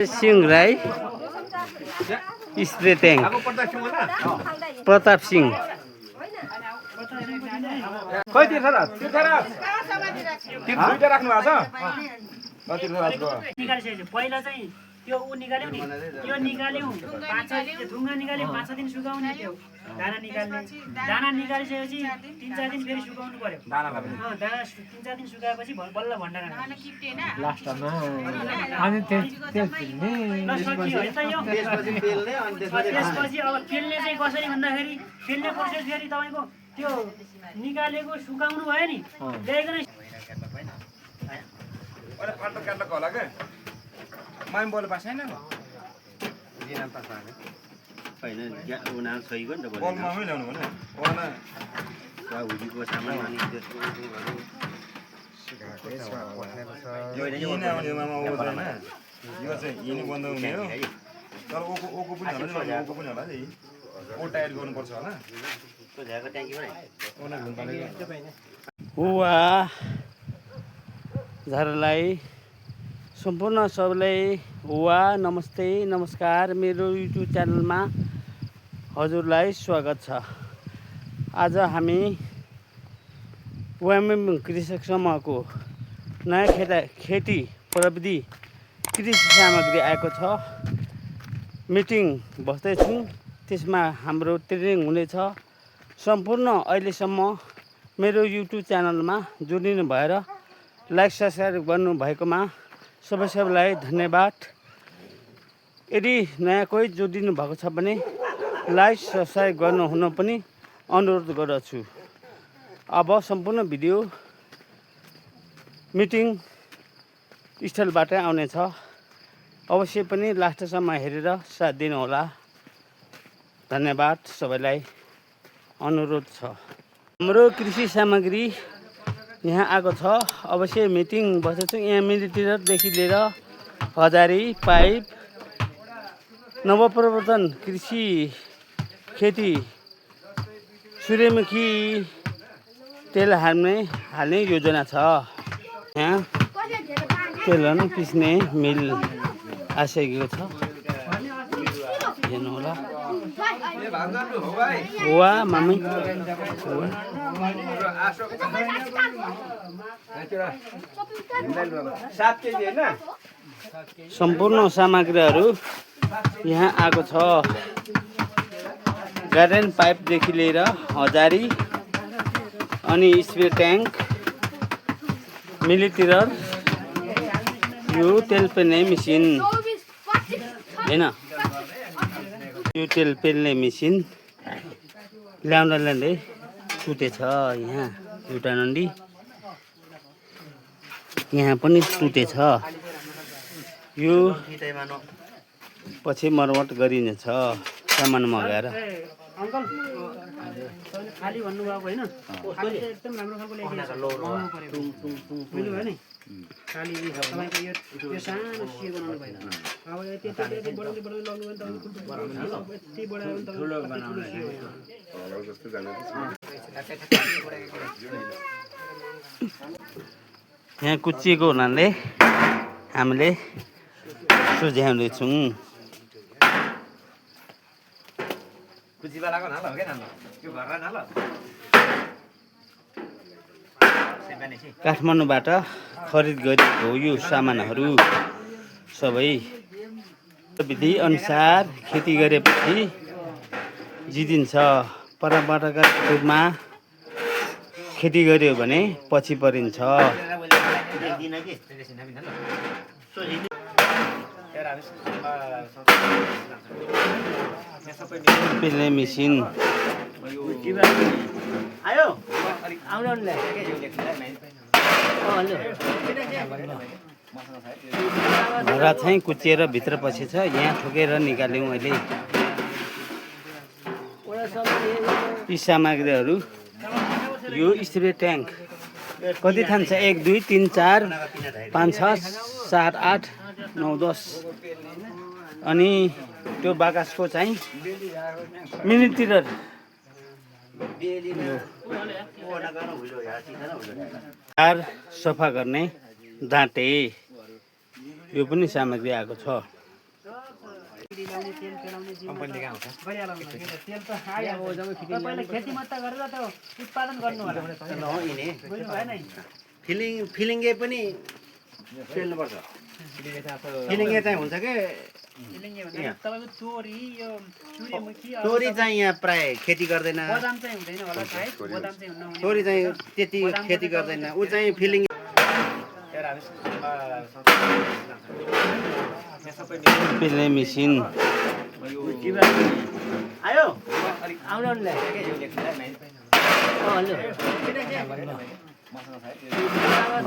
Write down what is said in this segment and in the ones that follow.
Singh Rai spray tank Pratap Singh खै तीर्थराज दुईटा राख्नु भएको छ पहिला चाहिँ त्यो उ निकाल्यौ नि त्यो निकाल्यौ ढुङ्गा निकाल्यौ 5 दिन सुकाउने त्यो दाना निकाल्ने दाना निकालिसकेपछि 3-4 दिन फेरि सुकाउनु पर्यो दाना 3-4 दिन सुकाएपछि बल्ल भण्डारा लास्टमा अनि त्यसपछि अब पेल्ने चाहिँ कसरी भन्दाखेरि पेल्ने प्रोसेस फेरि तपाईको त्यो निकालेको सुकाउनु भयो नि ल्याइकन अरे फाल्टो काट्ला होला के माइम बोले पास हैन जिना पास हैन उना छैको नि त बोल मामै ल्याउनु भने ओना हुजीको सामान अनि त्यसको यो यिन आउने मामा ओदैन यो चाहिँ यिन बन्द हुने हो तर ओको पनि होला ओको पनि होला है ओ टायर गर्नु पर्छ होला त्यो झ्याको ट्याङ्की पनि ओना घुम्पाले हुवा झारलाई सम्पूर्ण सबैलाई हुवा नमस्ते नमस्कार मेरो युट्युब च्यानलमा हजुरलाई स्वागत छ। आज हामी वाइएमएम कृषक समूहको नयाँ खेती प्रविधि कृषि सामग्री आएको छ। मिटिङ बस्दैछौँ, त्यसमा हाम्रो ट्रेनिङ हुनेछ। सम्पूर्ण अहिलेसम्म मेरो युट्युब च्यानलमा जोडिनु भएर लाइक सब्सक्राइब गर्नु भएकोमा सबैलाई धन्यवाद। यदि नयाँ कोही जोडिनु भएको छ भने लाइक सब्सक्राइब गर्नु हुन पनि अनुरोध गर्दछु। अब सम्पूर्ण भिडियो मिटिङ स्थलबाटै आउनेछ। अवश्य पनि लास्टसम्म हेरेर साथ दिनुहोला। धन्यवाद सबैलाई अनुरोध छ। हाम्रो कृषि सामग्री यहाँ आएको छ। अवश्य मिटिङ बसेको छ। यहाँ मिलिटियरदेखि लिएर हजारी पाइप नवप्रवर्तन कृषि खेती सूर्यमुखी तेल हाल्ने योजना छ। यहाँ तेलन पिस्ने मिल आइसकेको छ। हेर्नु होला। वा मामी सम्पूर्ण सामग्रीहरू यहाँ आएको छ। गार्डन पाइपदेखि लिएर हजारी अनि स्प्रे ट्याङ्क मिलिटियर यो तेल पेल्ने मेसिन हैन यो तेल पेल्ने मेसिन ल्याउँदै टुटेछ। यहाँ एउटा नन्दी यहाँ पनि टुटेछ। यो पछि मर्मत गरिनेछ सामान मगाएर। अंकल खाली भन्नुभएको होइन एकदम राम्रो खालको ल्याइदिनु भयो नि। खाली तपाईँको यो सानो सियो बनाउनु भएन। अब त्यति बढाउँदै लगाउनु भने तपाईँ यति बढायो भने ठुलो बनाउनु यहाँ कुच्चिएको हुनाले हामीले सुझाउँदैछौँ। काठमाडौँबाट खरिद गरेको यो सामानहरू सबै विधि अनुसार खेती गरेपछि जिदिन्छ। परम्परागत रूपमा खेती गर्यो भने पछि परिन्छ। पेल्ने मेसिन आयो घरा चाहिँ कुचिएर भित्र पछि छ। यहाँ ठोकेर निकाल्यौँ अहिले। यी सामग्रीहरू यो स्प्रे ट्याङ्क कति थान्छ 1 2 3 4 5 6 7 8 9 10 अनि त्यो बाकसको चाहिँ मिनितिर सफा गर्ने दाँते यो पनि सामग्री आएको छ। लाउने तेल पेलाउने कम्पनीले आउँछ गरिहालौँ न तेल त आइहाल्छ तपाईले खेती मात्र गरेर त उत्पादन गर्नु होला नहिने बुझ्नु भएन फिलिङ्गे पनि पेल्नुपर्छ फिलिङ्गे चाहिँ हुन्छ के फिलिङ्गे भन्दा तपाईको तोरी यो सूर्यमुखी तोरी चाहिँ यहाँ प्राय खेती गर्दैन बदाम चाहिँ हुँदैन होला सायद बदाम चाहिँ हुन्न तोरी चाहिँ त्यति खेती गर्दैन ऊ चाहिँ फिलिङ पेल्ने मेसिन आयो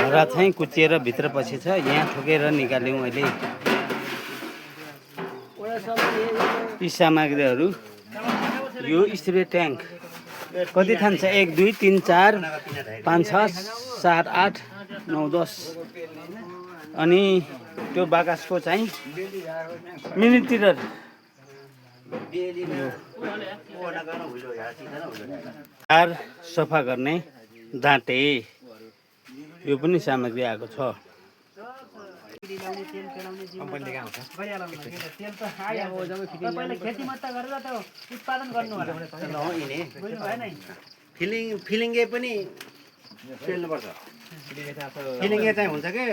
घरा चाहिँ कुचिएर भित्र पछि छ यहाँ ठोकेर निकाल्यौँ अहिले यी सामग्रीहरू यो स्प्रे ट्याङ्क कति थान्छ 1 2 3 4 5 6 7 8 9 10 अनि त्यो बाकसको चाहिँ मिनितिर सफा गर्ने दाँते यो पनि सामग्री आएको छ कम्पनीले आउँछ गरिहालौँ न तेल त आइहाल्छ तपाईले खेती मात्र गरेर त उत्पादन गर्नु होला नहिने बुझ्नु भएन फिलिङ्गे पनि पेल्नुपर्छ फिलिङ्गे चाहिँ हुन्छ के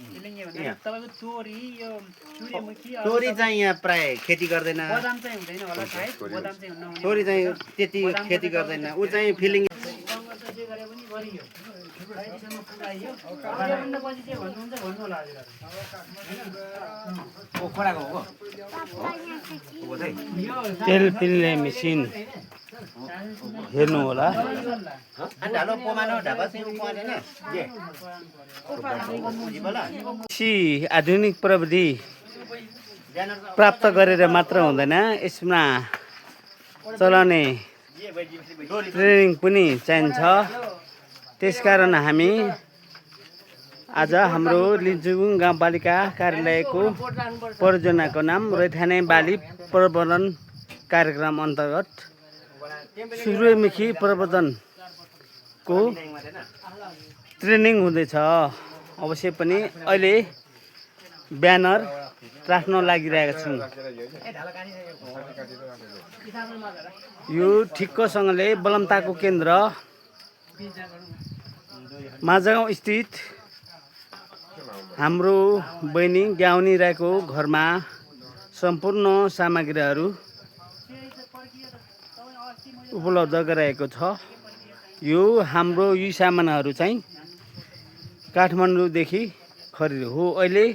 फिलिङ्गे भन्दा तपाईको तोरी यो सूर्यमुखी तोरी चाहिँ यहाँ प्राय खेती गर्दैन बदाम चाहिँ हुँदैन होला सायद बदाम चाहिँ हुन्न तोरी चाहिँ त्यति खेती गर्दैन ऊ चाहिँ फिलिङ जे गरे पनि गरियो अहिलेसम्म पुगाइयो अझैभन्दा पछि चाहिँ भन्नुहुन्छ भन्नु होला हजुरहरू तेल पिल्ने मेसिन हेर्नु होला आधुनिक प्रविधि प्राप्त गरेर मात्र हुँदैन यसमा चलाउने ट्रेनिङ पनि चाहिन्छ त्यसकारण हामी आज हाम्रो लिम्चुङ गाउँपालिका कार्यालयको परियोजनाको नाम रैथाने बाली प्रवर्धन कार्यक्रम अन्तर्गत सूर्यमुखी प्रवर्धनको ट्रेनिङ हुँदैछ अवश्य पनि अहिले ब्यानर राख्न लागिरहेका छौँ यो ठिक्कसँगले बलमताको केन्द्र माझगाउँ स्थित हाम्रो बहिनी ग्याउनी राईको घरमा सम्पूर्ण सामग्रीहरू उपलब्ध गराएको छ यो हाम्रो यी सामानहरू चाहिँ काठमाडौँदेखि खरिद हो अहिले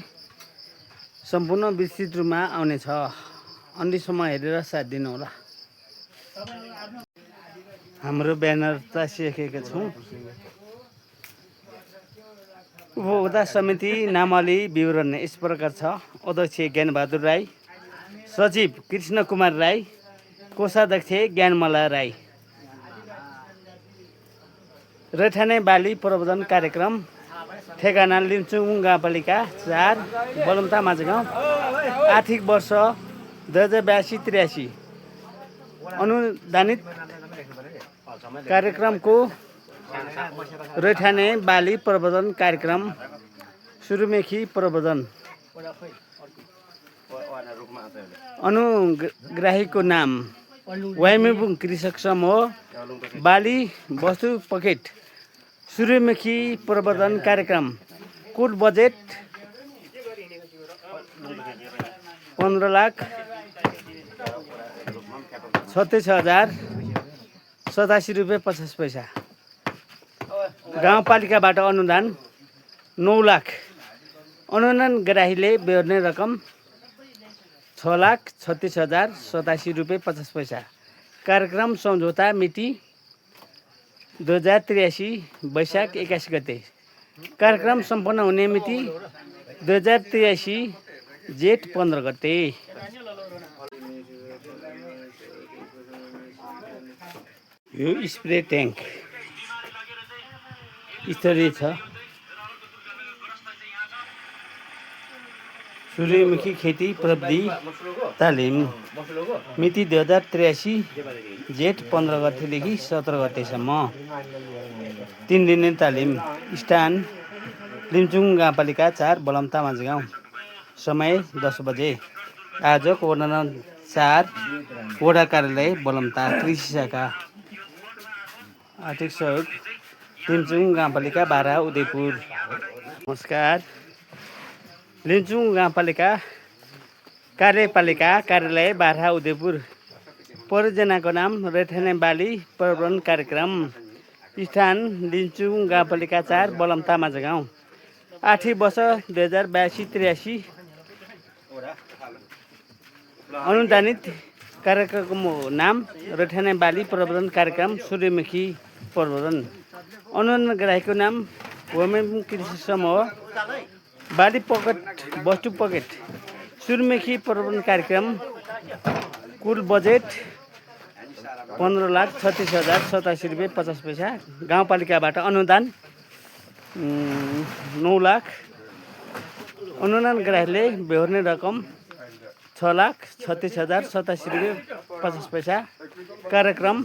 सम्पूर्ण विस्तृत रूपमा आउनेछ अन्तिमसम्म हेरेर साथ दिनु होला हाम्रो ब्यानर टाँसिसकेका छौँ उपभोक्ता समिति नामावली विवरण यस प्रकार छ अध्यक्ष ज्ञानबहादुर राई सचिव कृष्ण कुमार राई कोषाध्यक्ष ज्ञानमला राई रैथाने बाली प्रवर्धन कार्यक्रम ठेगाना लिम्चुङ गाउँपालिका 4 बलमता माझगाउँ आर्थिक वर्ष 2082-83 अनुदानित कार्यक्रमको रैथाने बाली प्रवर्धन कार्यक्रम सूर्यमुखी प्रवर्धन अनुग्राहीको नाम वाइमेबुङ कृषक समूह बाली वस्तु पकेट सूर्यमुखी प्रवर्धन कार्यक्रम कुल बजेट 15,36,087 रुपियाँ 50 पैसा गाउँपालिकाबाट अनुदान 9 लाख अनुदान ग्राहीले बेहोर्ने रकम 6,36,087 रुपियाँ 50 पैसा कार्यक्रम सम्झौता मिति 2083 वैशाख 21 गते कार्यक्रम सम्पन्न हुने मिति 2083 जेठ 15 गते यो स्प्रे ट्याङ्क स्तरीय छ सूर्यमुखी खेती प्रविधि तालिम मिति 2083 जेठ 15 गतेदेखि 17 गतेसम्म 3 दिने तालिम स्थान लिम्चुङ गाउँपालिका 4 बलमता माझगाउँ समय 10 बजे आयोजक वडा नम्बर 4 वडा कार्यालय बलमता कृषि शाखा आर्थिक सहयोग लिम्चुङ गाउँपालिका 12 उदयपुर। नमस्कार। लिम्चुङ गाउँपालिका कार्यपालिका कार्यालय 12 उदयपुर। परियोजनाको नाम रैथाने बाली प्रबन्धन कार्यक्रम। स्थान लिम्चुङ गाउँपालिका 4 बलमता माझागाउँ। 8 वर्ष 2082-83। अनुदानित कार्यक्रमको नाम रैथाने बाली प्रबन्धन कार्यक्रम सूर्यमुखी प्रबन्धन। अनुदान गराएको नाम वमेन कृषि समूह बाली पकेट वस्तु पकेट सूर्यमुखी प्रबन्धन कार्यक्रम। कुल बजेट 15,36,087 रुपियाँ 50 पैसा। गाउँपालिकाबाट अनुदान 9 लाख। अनुदान ग्राहकले बेहोर्ने रकम 6,36,087 रुपियाँ 50 पैसा। कार्यक्रम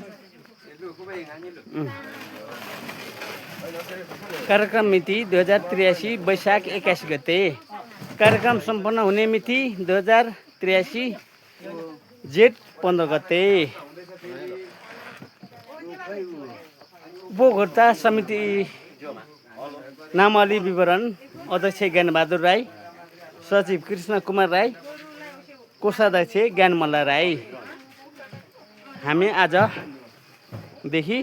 मिति 2083 वैशाख 81 गते। कार्यक्रम सम्पन्न हुने मिति 2083 जेठ 15 गते। उपभोक्ता समिति नामावली विवरण। अध्यक्ष ज्ञानबहादुर राई, सचिव कृष्ण कुमार राई, कोषाध्यक्ष ज्ञानमल्ल राई। हामी आजदेखि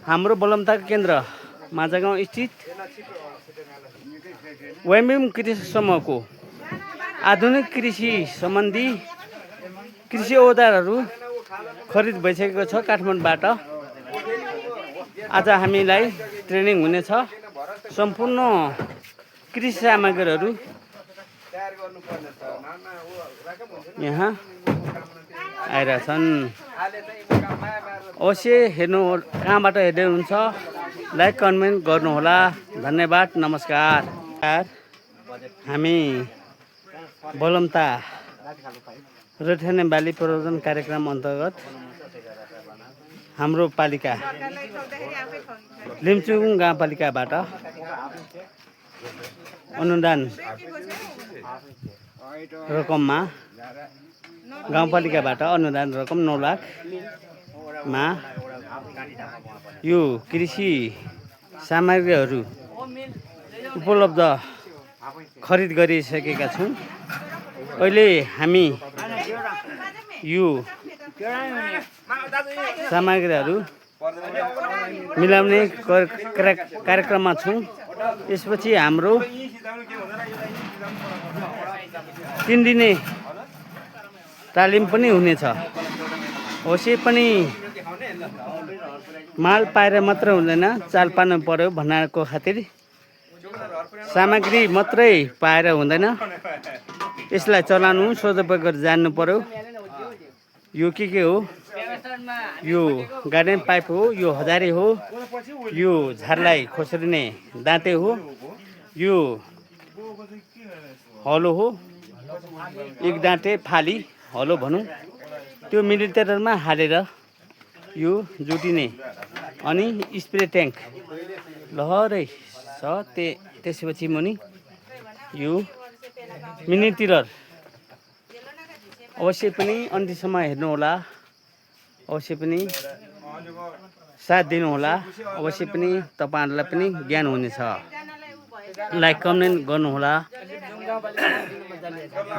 हाम्रो बलमता केन्द्र माझागाउँ स्थित वैमिम कृषि समूहको आधुनिक कृषि सम्बन्धी कृषि औजारहरू खरिद भइसकेको छ काठमाडौँबाट। आज हामीलाई ट्रेनिङ हुनेछ। सम्पूर्ण कृषि सामग्रीहरू यहाँ आइरहेछन्। अवश्य हेर्नु, कहाँबाट हेर्दै हुनुहुन्छ लाइक कमेन्ट गर्नुहोला। धन्यवाद। नमस्कार। हामी बलमता रैथाने बाली प्रबन्धन कार्यक्रम अन्तर्गत हाम्रो पालिका लिम्चुङ गाउँपालिकाबाट अनुदान रकममा गाउँपालिकाबाट अनुदान रकम 9 लाखमा यो कृषि सामग्रीहरू उपलब्ध खरिद गरिसकेका छौँ। अहिले हामी यो सामग्रीहरू मिलाउने कार्यक्रममा छौँ। यसपछि हाम्रो 3 दिने तालिम पनि हुनेछ। अवश्य पनि माल पाएर मात्र हुँदैन, चाल पार्नु पर्यो भन्नको खातिर सामग्री मात्रै पाएर हुँदैन, यसलाई चलाउनु सदुपयोग गरेर जान्नु पर्यो। यो के हो? यो गार्डन पाइप हो, यो हजारी हो, यो झारलाई खोस्रिने दाँते हो, यो हलो हो, एक दाँते फाली हलो भनौँ, त्यो मिलिमिटरमा हालेर यो जुटिने। अनि स्प्रे ट्याङ्क लहरै छ। त्यसपछि मुनि यो मिनी टिलर। अवश्य पनि अन्तिमसम्म हेर्नुहोला। अवश्य पनि साथ दिनुहोला। अवश्य पनि तपाईँहरूलाई पनि ज्ञान हुनेछ। लाइक कमेन्ट गर्नुहोला।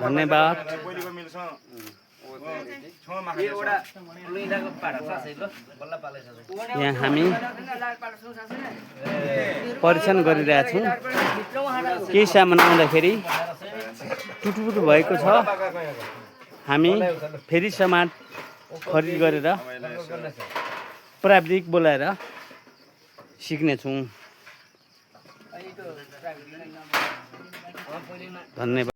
धन्यवाद। यहाँ हामी परीक्षण गरिरहेछौँ। केही सामान आउँदाखेरि टुटुटु भएको छ, हामी फेरि सामान खरिद गरेर प्राविधिक बोलाएर सिक्नेछौँ। धन्यवाद।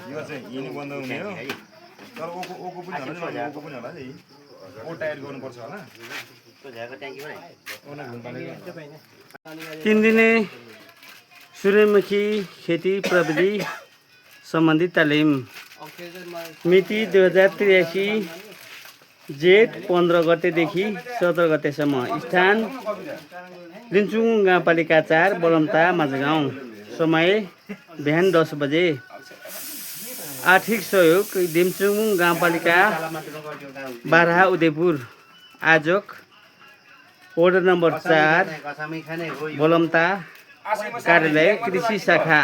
यो चाहिँ यिनी बन्द हुने हो, तर ओको पनि होला नि, ओको पनि होला नि, ओ टायर गर्नुपर्छ होला। 3 दिने सूर्यमुखी खेती प्रविधि सम्बन्धी तालिम मिति 2083 जेठ 15 गतेदेखि 17 गतेसम्म। स्थान लिन्चुङ गाउँपालिका 4 बलमता माझगाउँ। समय बिहान 10 बजे। आर्थिक सहयोग लिम्चुङ गाउँपालिका बारा उदयपुर। आयोजक वार्ड नम्बर 4 बलमता कार्यालय कृषि शाखा।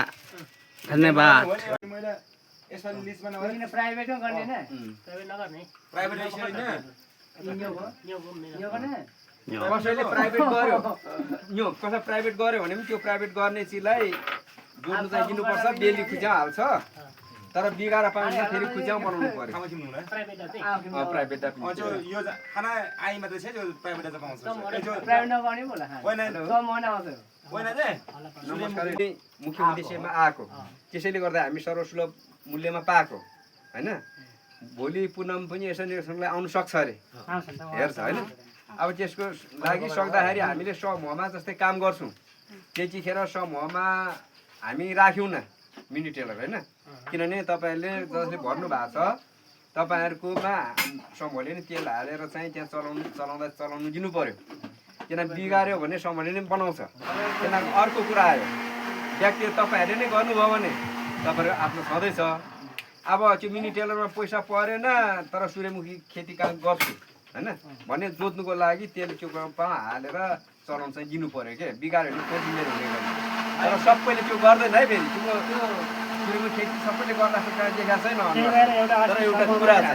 धन्यवाद। प्राइभेटमा गर्ने न कसैले प्राइभेट गर्यो यो कसै प्राइभेट गर्यो भने पनि त्यो प्राइभेट गर्ने चिजलाई जोड्नु चाहिँ दिनुपर्छ। बेली खुच्याउ हाल्छ तर बिगाएर पाउने फेरि खुच्याउ बनाउनु पर्यो। प्राइभेट यो खाना आइ मात्रै छ यो प्राइभेट चाहिँ पाउँछ प्राइभेट नगर्ने होला नमस्कार। मुख्य उद्देश्यमा आएको त्यसैले गर्दा हामी सर्वसुलभ मूल्यमा पाएको होइन। भोलि पुनम पनि यसरी निर्देशनलाई आउनु सक्छ अरे हेर्छ होइन। अब त्यसको लागि सक्दाखेरि हामीले समूहमा जस्तै काम गर्छौँ त्यतिखेर समूहमा हामी राख्यौँ न मिनी टेलर होइन। किनभने तपाईँहरूले जसले भन्नुभएको छ तपाईँहरूकोमा समूहले नै तेल हालेर चाहिँ त्यहाँ चलाउनु दिनु पर्यो। किन बिगाऱ्यो भने समूहले नै बनाउँछ। किन अर्को कुरा आयो व्यक्ति तपाईँहरूले नै गर्नुभयो भने तपाईँहरू आफ्नो छँदैछ। अब त्यो मिनी टेलरमा पैसा परेन तर सूर्यमुखी खेती काम गर्छु होइन भने जोत्नुको लागि तेल त्यो हालेर चलाउनु चाहिँ दिनु पर्यो क्या। बिगाऱ्यो भने खोजिँदैन हुने गर्नु तर सबैले त्यो गर्दैन है। फेरि त्यो सूर्यमुखी खेती सबैले गर्दा देखाएको छैन तर एउटा कुरा छ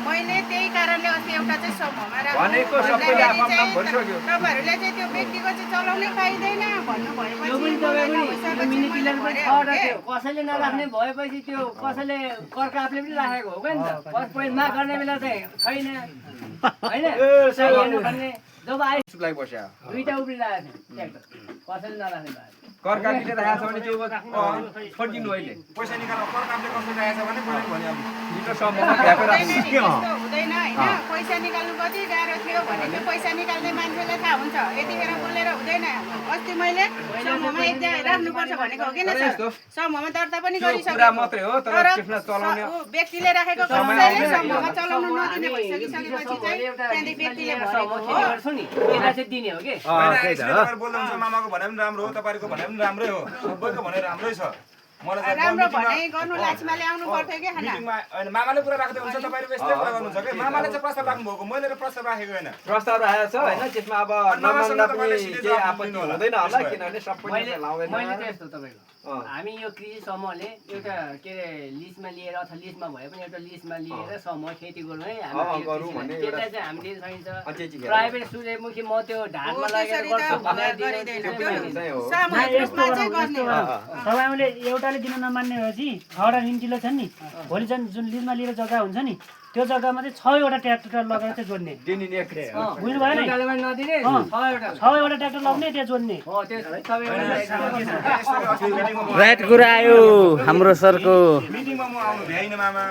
मैले त्यही कारणले अस्ति एउटा चाहिँ समूहमा भनेको सबैले आफ्नो काम भनिसक्यो। तपाईँहरूले चाहिँ त्यो व्यक्तिको चाहिँ चलाउनै पाइँदैन भन्नुभयो। कसैले नराख्ने भएपछि त्यो कसैले कर्कापले पनि राखेको हो क्या नि त। पैसा गर्ने बेला चाहिँ छैन होइन। जब आइसुलाई बस्या दुईटा उब्रिरहेको थियो कसैले नराख्ने भयो। कर काटिले राखेको छ भने त्यो छोडिदिनु अहिले पैसा निकाल्नु कर कामले कसले राखेको छ भने मैले भने अब लिटर समूहमा भ्याएको राख्नु के हो हुँदैन हैन। पैसा निकाल्नु कति गाह्रो थियो भने त्यो पैसा निकाल्ने मान्छेलाई थाहा हुन्छ। यतिखेर बोलेर हुँदैन। अस्ति मैले समूहमा एकजना राख्नुपर्छ भनेको हो किन सर। समूहमा दर्ता पनि गरिसकेको कुरा मात्रै हो तर त्यसमा चलाउने व्यक्तिले राखेको कसैले समूहमा चलाउनु नदिने भइसकिसकेपछि चाहिँ त्यहाँदेखि व्यक्तिले भनेको हो नि यसलाई चाहिँ दिने हो कि तपाईहरु बोल्नुहुन्छ मामाको भने पनि राम्रो हो तपाईहरुको भने पनि राम्रै हो सबैको भने राम्रै छ। मलाई राम्रो भनाइ गर्नु लाजमाले आउनु पर्थ्यो के खाना मिटिङमा हैन मामाले कुरा राख्दै हुन्छ तपाईहरु यस्तै कुरा गर्नुहुन्छ के मामाले चाहिँ प्रस्ताव राख्नु भएको मैले त प्रस्ताव राखेको हैन। प्रस्ताव राखेको छ हैन त्यसमा अब नमान्दा पनि केही आपत्ति हुँदैन होला किनभने सबैले लाउँदैन। मैले चाहिँ यस्तो तपाईको हामी यो कृषि समूहले एउटा के अरे लिस्टमा लिएर अथवा लिस्टमा भए पनि एउटा लिस्टमा लिएर समूह खेती गर्नु है हामी त्यसलाई चाहिँ हामीले चाहिन्छ। प्राइभेट सूर्यमुखी म त्यो ढाडमा लागेर गर्छु तपाईँले एउटाले दिन नमान्ने भएपछि 6वटा निम्तिलो छन् नि भोलि चाहिँ जुन लिजमा लिएर जग्गा हुन्छ नि त्यो जग्गामा चाहिँ 6वटा ट्र्याक्टर लगेर चाहिँ जोड्ने बुझ्नु भएन। 6वटा ट्र्याक्टर लग्ने त्यहाँ जोड्ने राइट कुरा आयो हाम्रो सरको। मिटिङमा म आउनु भ्याइन मामा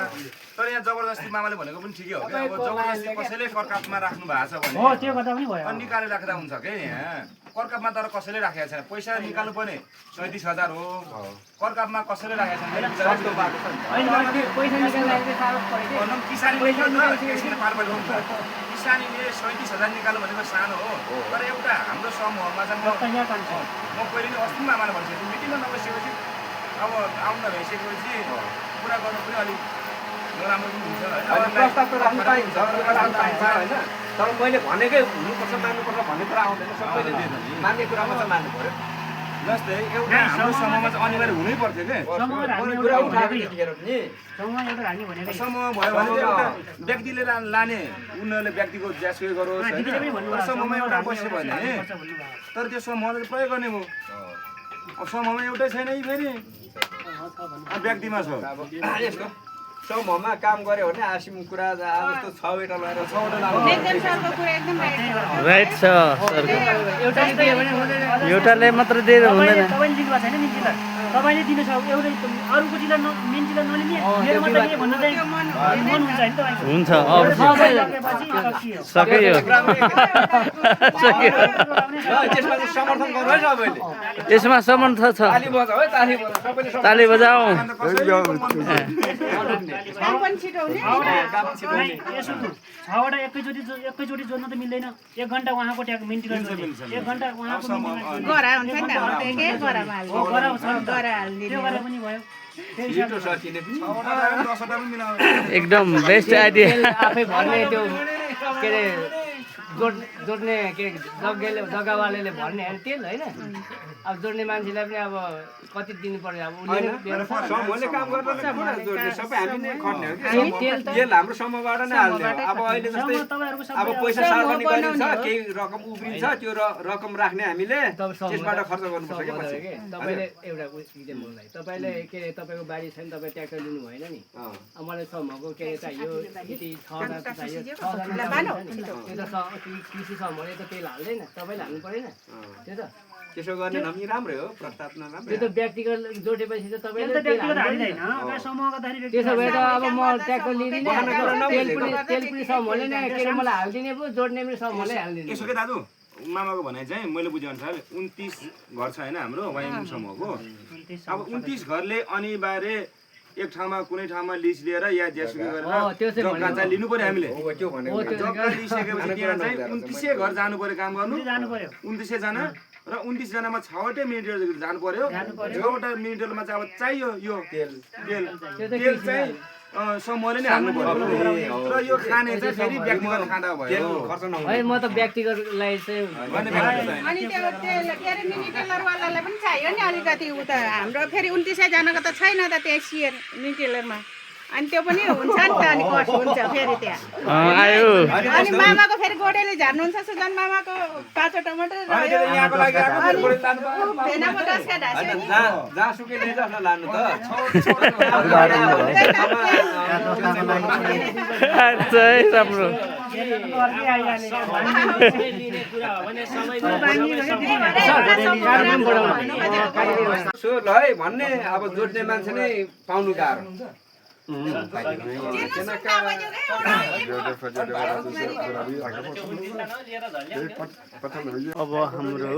तर यहाँ जबरजस्ती मामाले भनेको पनि ठिकै हो के। अब जबरजस्ती कसैले करकापमा राख्नु भएको छ भने हो त्यो गर्दा पनि भयो। अनि निकालेर राख्दा हुन्छ के यहाँ करकापमा तर कसैले राखेको छैन। पैसा निकाल्नु पर्ने 37,000 हो करकापमा कसैले राखेको छैन। किसानीले 37,000 निकाल्नु भनेको सानो हो तर एउटा हाम्रो समूहमा चाहिँ म पहिले नै अस्ति मामाले भनिसकेको मिटिङमा नबसेपछि अब आउन भइसकेपछि कुरा गर्नु पनि अलिक नराम्रो पनि हुन्छ प्रस्ताव त राख्नु पाइन्छ होइन तर मैले भनेकै हुनुपर्छ मान्नुपर्छ भन्ने कुरा आउँदैन। सबैले मान्ने कुरामा चाहिँ मान्नु पर्यो। जस्तै एउटा हाम्रो समूहमा चाहिँ अनिवार्य हुनै पर्थ्यो के कुरा उठाएको त्यतिखेर पनि समूह भयो भने एउटा व्यक्तिले लाने उनीहरूले व्यक्तिको ज्यासो गरोस् हैन। समूहमा एउटा बस्यो भने तर त्यो समूहले प्रयोग गर्ने भयो। अब समूहमा एउटै छैन फेरि व्यक्तिमा छ। यस्तो समूहमा काम गर्यो भने आसिम कुरा आज जस्तो 6वटा लगाएर 6वटा एकदम सरको कुरा एकदम राइट छ सरको। एउटाले मात्र दिएर हुँदैन। तपाईँले दिनु भएको छैन नि तपाईँले दिनु छ एउटै अरूको जिल्ला मेन जिल्ला नलिने मेरो मात्रै लिएँ भन्नु चाहिँ मन हुन्छ नि तपाईँको हुन्छ सकेपछि सकियो सक्यो त्यसमा चाहिँ समर्थन गर्नु है सबैले यसमा समर्थन छ ताली बजाऊ है ताली बजाऊ सबैले ताली बजाऊ काम पनि छिटो हुने यसो 6वटा एकैचोटि जोड्न त मिल्दैन 1 घन्टा उहाँको ट्याग मेन्टेन 1 घन्टा उहाँको मेन्टेन गरा हुन्छ नि त हाम्रो त एकै गरामा हाल्छ गरा छ नि त गरा हाल्दिने त्यो गरे पनि भयो छिटो सकिने पनि 10वटा पनि मिलाउनु एकदम बेस्ट आइडिया आफै भर्ने त्यो के अरे जोड्ने के जग्गावालेले भर्ने होइन तेल होइन अब जोड्ने मान्छेलाई पनि अब कति दिनु पर्यो अब उनीहरूले समूहले काम गर्दैन पुरा जोड्ने सबै हामी नै खट्ने हो हामी कि तेल त- तेल हाम्रो समूहबाट नै हाल्ने हो अब अहिले जस्तै अब पैसा सार्वजनिक गरिन्छ केही रकम उब्रिन्छ त्यो रकम राख्ने हामीले त्यसबाट खर्च गर्नुपर्छ कि पछि तपाईँले एउटा इक्जाम मलाई तपाईँले के अरे तपाईँको बारी छैन तपाईँ ट्र्याक्टर लिनु भएन नि अब मलाई समूहको के अरे चाहियो यति 6जना चाहियो 6जना त्यो त कृषि समूहले त तेल हाल्दैन तपाईँले हाल्नु परेन त्यो त त्यसो गर्ने नमी राम्रै हो प्रस्ताव त्यो नराम्रो त व्यक्तिगत जोडेपछि त तपाईँले तेल त तेल व्यक्तिगत हाल्दैन हालिँदैन समूह गर्दाखेरि त्यसो भए त व्यक्तिगत अब म ट्र्याक्टर लिदिनँ तेल पनि समूहले नै के अरे मलाई हालिदिने पो जोड्ने पनि समूहले हालिदिने यसो के दाजु मामाको भनाइ चाहिँ मैले बुझेअनुसार 29 घर छ होइन हाम्रो वाइएम समूहको अब 29 घरले अनिवार्य एक ठाउँमा कुनै ठाउँमा लिज लिएर या जेसुकै त्यो गरेर चाहिँ जग्गा चाहिँ लिनु पर्यो हामीले हो त्यो भनेको जग्गा लिइसकेपछि त्यहाँ चाहिँ 29 घर जानु पर्यो काम गर्नु जानु पर्यो 29 जना र 29 जनामा 6वटै मिनिटर जानु पर्यो 6वटा मिनिटरमा चाहिँ अब चाहियो यो तेल चाहिँ समूहले नै हाल्नु पर्यो र यो खाने चाहिँ फेरि व्यक्तिगत खाँदा भयो खर्च नहुने है म त व्यक्तिगतलाई चाहिँ अनि त्यो तेल के अरे मिनी टेलरवालालाई पनि चाहियो नि अलिकति उता हाम्रो फेरि 29 जनाको त छैन त त्यहाँ सियर मिनी टेलरमा अनि त्यो पनि हुन्छ नि त अनि कस्ट हुन्छ फेरि त्यहाँ आयो अनि मामाको फेरि गोडेले झार्नुहुन्छ सुजन मामाको 5वटा मात्रै रह्यो यहाँको लागि आएको फेरि गोडे लानु पर्यो। भेनाको 10 का ढास्यो नि जहाँसुकै लिन्छ न लानु त चाहिँ राम्रो लिने कुरा हो भने सो ल है भन्ने अब जोड्ने मान्छे नै पाउनु गाह्रो अब हाम्रो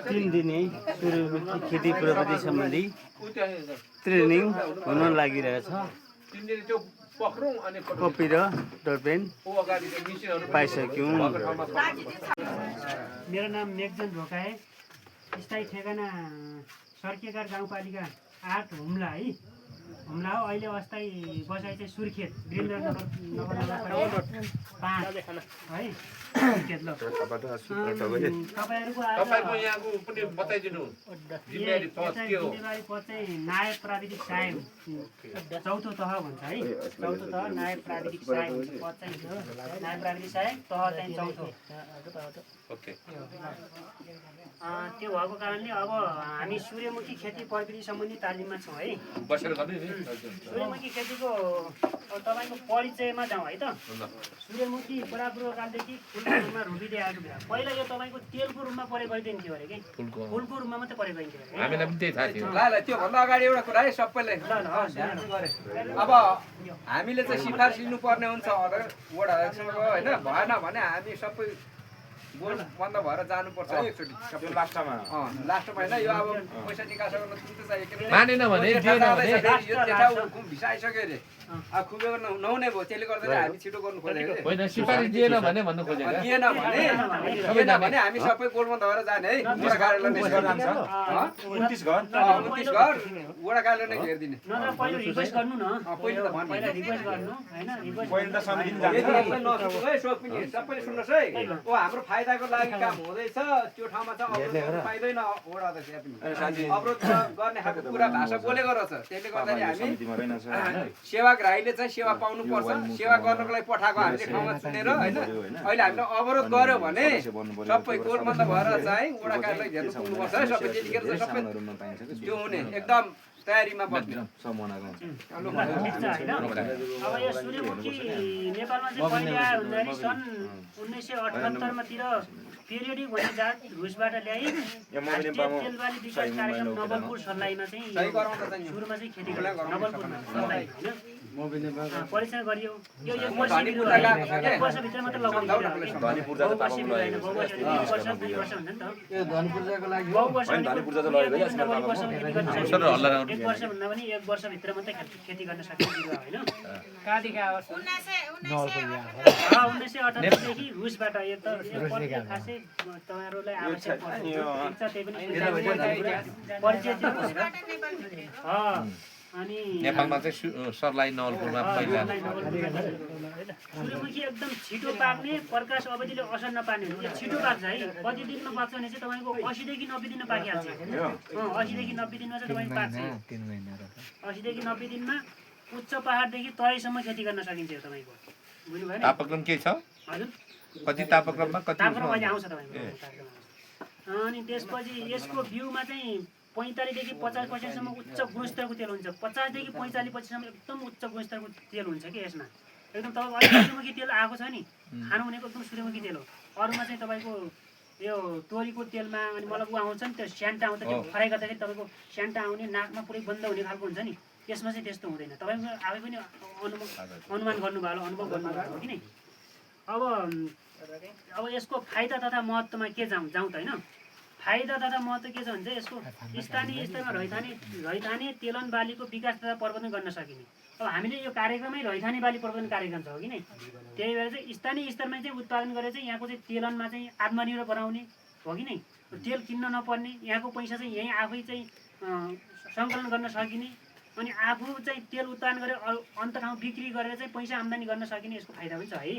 3 दिने सूर्यमुखी खेती प्रविधि सम्बन्धी ट्रेनिङ हुन लागिरहेछ कपी र डटपेन पाइसक्यौँ मेरो नाम मेघजन ढोकाए स्थायी ठेगाना सर्केगार गाउँपालिका 8 हुम्ला है हुम्ला हो अहिले अस्थायी बसाइ चाहिँ सुर्खेत वीरेन्द्रनगर नगरपालिका 5 है सुर्खेत ल तपाईँहरूको यहाँको पनि बताइदिनु जिम्मेवारी पद के हो जिम्मेवारी पद चाहिँ नायब प्राविधिक सहायक चौथो तह भन्छ है चौथो तह नायब प्राविधिक सहायक हुन्छ पद चाहिँ हो नायब प्राविधिक सहायक तह चाहिँ चौथो ओके त्यो भएको कारणले अब हामी सूर्यमुखी खेती प्रविधि सम्बन्धी तालिममा छौँ है बसेर गर्ने नि सूर्यमुखी खेतीको तपाईँको परिचयमा जाउँ है त सूर्यमुखी बराबरको कालदेखि फुलको रूपमा रोपिँदै आएको बेला पहिला यो तपाईँको तेलको रूपमा प्रयोग गरिदिन्थ्यो अरे कि फुलको रूपमा मात्रै प्रयोग गरिन्थ्यो अरे हामीलाई पनि त्यही थाहा थियो ल त्योभन्दा अगाडि एउटा कुरा है सबैले अब हामीले चाहिँ सिफारिस लिनुपर्ने हुन्छ अदर वडासँग होइन भएन भने हामी सबै बोर्ड बन्द भएर जानुपर्छ है एकचोटि त्यो लास्टमा लास्टमा होइन यो अब पैसा निकास गर्न तुरन्तै चाहियो किनभने मानेन भने दिएन भने यो जेठा भिसा आइसक्यो अरे अब खुबेको नहुने भयो त्यसले गर्दा चाहिँ हामी छिटो गर्नु खोजेको अरे होइन सिफारिस दिएन भने भन्नु खोजेको दिएन भने हामी सबै बोर्ड बन्द भएर जाने है वडा कार्यालय जान्छ 29 घर 29 घर वडा कार्यालय नै घेरिदिने नत्र पहिलो रिक्वेस्ट गर्नु न पहिलो त भन्नु पहिला रिक्वेस्ट गर्नु होइन रिक्वेस्ट पहिलो त समिति यदि जान्छ यसलाई नसुन्नु है सोक पनि सबैले सुन्नुहोस् है ओ हाम्रो फाइदाको लागि काम हुँदैछ त्यो ठाउँमा चाहिँ अवरोध पाइँदैन वडा अध्यक्ष पनि अवरोध गर्ने खालको कुरा भाषा बोलेको रहेछ त्यसले गर्दाखेरि हामी सेवाक राईले चाहिँ सेवा पाउनुपर्छ सेवा गर्नको लागि पठाएको हामीले ठाउँमा चुनेर होइन अहिले हामीले अवरोध गर्यो भने सबै कोर्टबन्द भएर चाहिँ वडा कार्यालय घेर्नु पुग्नुपर्छ है सबै त्यतिखेर चाहिँ सबै त्यो हुने एकदम तयारीमा बस्ने सम्मानना ठिक छ होइन अब यो सूर्यमुखी नेपालमा चाहिँ कहिले आयो भन्दाखेरि सन् 1978 तिर पेरियोडिक भन्ने जात रुसबाट ल्याई राष्ट्रिय तेलबाली विकास कार्यक्रम नवलपुर सर्लाहीमा चाहिँ सुरुमा चाहिँ खेती गर्यो नवलपुरमा सर्लाही होइन परीक्षण गरियो यो एक वर्षभित्र मात्र लगाउने बहुवर्षे होइन बहुवर्षे 1 वर्ष 2 वर्ष हुन्छ नि त यो धनपूर्जाको लागि बहुवर्ष एक वर्ष भन्दा पनि 1 वर्षभित्र मात्रै खेती गर्न सकिने बिरुवा होइन 1978 देखि रुसबाट यो त खासै तपाईँहरूलाई आवश्यक पर्छ त्यही पनि परिचय दिनु अनि नेपालमा चाहिँ सर्लाही नवलपुरमा पहिला सूर्यमुखी एकदम छिटो पाक्ने प्रकाश अवधिले असर नपार्ने छिटो पाक्छ है कति दिनमा पाक्छ भने चाहिँ तपाईँको 80 देखि 90 दिनमा पाकिहाल्छ 80 देखि 90 दिनमा चाहिँ तपाईँ पाक्छ 80 देखि 90 दिनमा उच्च पहाडदेखि तराईसम्म खेती गर्न सकिन्छ तपाईँको बुझ्नुभयो नि तापक्रम के छ हजुर कति तापक्रममा कति तापक्रम अहिले आउँछ तपाईँको अनि त्यसपछि यसको बिउमा चाहिँ 45 देखि 50% सम्म उच्च गुणस्तरको तेल हुन्छ 50 देखि 45% सम्म एकदम उच्च गुणस्तरको तेल हुन्छ कि यसमा एकदम तपाईको अहिले सूर्यमुखी तेल आएको छ नि खानु भनेको एकदम सूर्यमुखी तेल हो अरूमा चाहिँ तपाईको यो तोरीको तेलमा अनि मलाई आउँछ नि त्यो स्यान्टा आउँछ त्यो फ्राई गर्दाखेरि तपाईको स्यान्टा आउने नाकमा पुरै बन्द हुने खालको हुन्छ नि यसमा चाहिँ त्यस्तो हुँदैन तपाईको आफै पनि अनुमान गर्नुभयो अनुभव गर्नुभयो हो कि नै अब यसको फाइदा तथा महत्त्वमा के जाउँ त हैन फाइदा तथा महत्त्व के छ भने चाहिँ यसको स्थानीय स्तरमा रैथाने तेलन बालीको विकास तथा प्रबन्धन गर्न सकिने अब हामीले यो कार्यक्रमै रैथाने बाली प्रबन्धन कार्यक्रम छ हो कि नै त्यही भएर चाहिँ स्थानीय स्तरमा चाहिँ उत्पादन गरेर चाहिँ यहाँको चाहिँ तेलनमा चाहिँ आत्मनिर्भर बनाउने हो कि नै तेल किन्न नपर्ने यहाँको पैसा चाहिँ यहीँ आफै चाहिँ सङ्कलन गर्न सकिने अनि आफू चाहिँ तेल उत्पादन गरेर अन्त ठाउँ बिक्री गरेर चाहिँ पैसा आम्दानी गर्न सकिने यसको फाइदा पनि छ है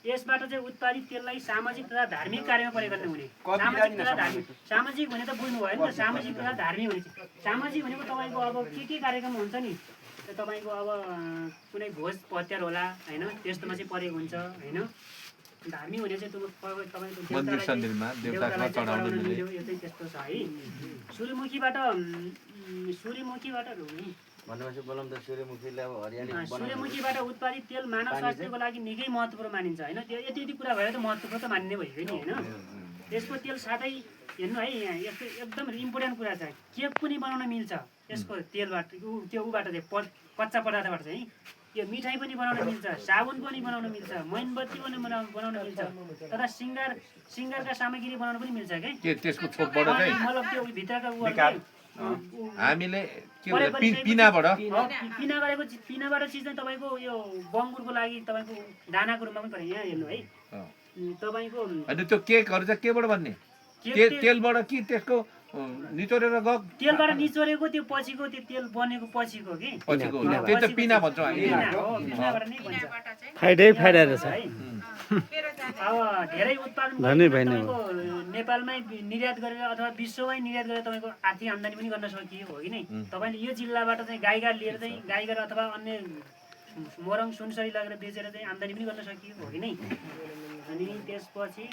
यसबाट चाहिँ उत्पादित तेललाई सामाजिक तथा धार्मिक कार्यमा प्रयोग गर्ने हुने सामाजिक तथा धार्मिक सामाजिक भने त बुझ्नु भयो नि त सामाजिक तथा धार्मिक हुने सामाजिक भनेको तपाईँको अब के कार्यक्रम हुन्छ नि तपाईँको अब कुनै भोज पत्यार होला होइन त्यस्तोमा चाहिँ प्रयोग हुन्छ होइन धार्मिक भने चाहिँ तपाईँको देउतालाई चढाउन मिल्यो यो चाहिँ त्यस्तो छ है सूर्यमुखीबाट सूर्यमुखीबाट उत्पादित तेल मानव स्वास्थ्यको लागि निकै महत्त्वपूर्ण मानिन्छ होइन त्यो यति कुरा भएर त महत्त्वपूर्ण त मान्ने भयो नि होइन यसको तेल साथै हेर्नु है यहाँ यस्तो एकदम इम्पोर्टेन्ट कुरा छ केक पनि बनाउन मिल्छ यसको तेलबाट त्यो उबाट चाहिँ कच्चा पदार्थबाट चाहिँ यो मिठाई पनि बनाउन मिल्छ साबुन पनि बनाउन मिल्छ मोमबत्ती पनि बनाउन मिल्छ तथा सिङ्गारका सामग्री बनाउन पनि मिल्छ क्या त्यसको छोपबाट चाहिँ मतलब त्यो भित्रका हामीले के भन्छ पिनाबाट पिनाबाट चिज चाहिँ तपाईँको यो बङ्गुरको लागि तपाईँको दानाको रूपमा पनि यहाँ हेर्नु है तपाईँको अनि त्यो केकहरू चाहिँ केबाट बन्ने तेलबाट कि त्यसको निचोरेर गयो तेलबाट निचोरेको त्यो पछिको त्यो तेल बनेको पछिको कि पछिको त्यही त पिना भन्छौँ हामी फाइदै फाइदा रहेछ अब धेरै उत्पादन नेपालमै निर्यात गरेर अथवा विश्वमै निर्यात गरेर तपाईँको आर्थिक आम्दानी पनि गर्न सकियो हो कि नै तपाईँले यो जिल्लाबाट चाहिँ गाईगाड लिएर चाहिँ गाईगाड अथवा अन्य मोरङ सुनसरी लगेर बेचेर चाहिँ आम्दानी पनि गर्न सकियो हो कि नै अनि त्यसपछि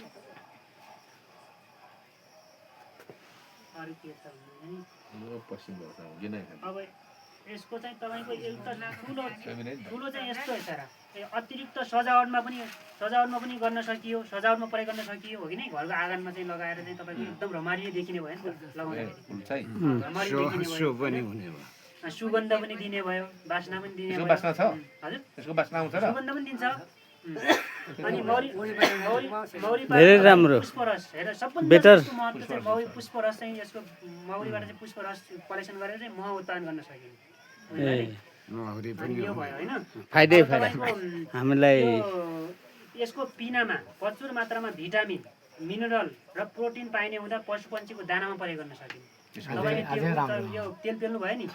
अरू के छ भने अब यसको चाहिँ तपाईँको एउटा ठुलो चाहिँ यस्तो छ अतिरिक्त सजावटमा पनि गर्न सकियो सजावटमा प्रयोग गर्न सकियो हो कि नै घरको आँगनमा चाहिँ लगाएर चाहिँ तपाईँको एकदम रमारिलो देखिने भयो नि त लगाउँदाखेरि सुगन्ध पनि दिने भयो वासना पनि दिने भयो हजुर सुगन्ध पनि दिन्छ अनि धेरै राम्रो पुष्परस हेर सबभन्दा महत्त्व चाहिँ मौरी पुष्परस चाहिँ यसको मौरीबाट चाहिँ पुष्परस कलेक्सन गरेर चाहिँ मह उत्पादन गर्न सकिने यो भयो होइन फाइदै फाइदा हामीलाई यसको पिनामा प्रचुर मात्रामा भिटामिन मिनरल र प्रोटिन पाइने हुँदा पशु पक्षीको दानामा प्रयोग गर्न सकिने तपाईँले यो तेल पेल्नु भयो नि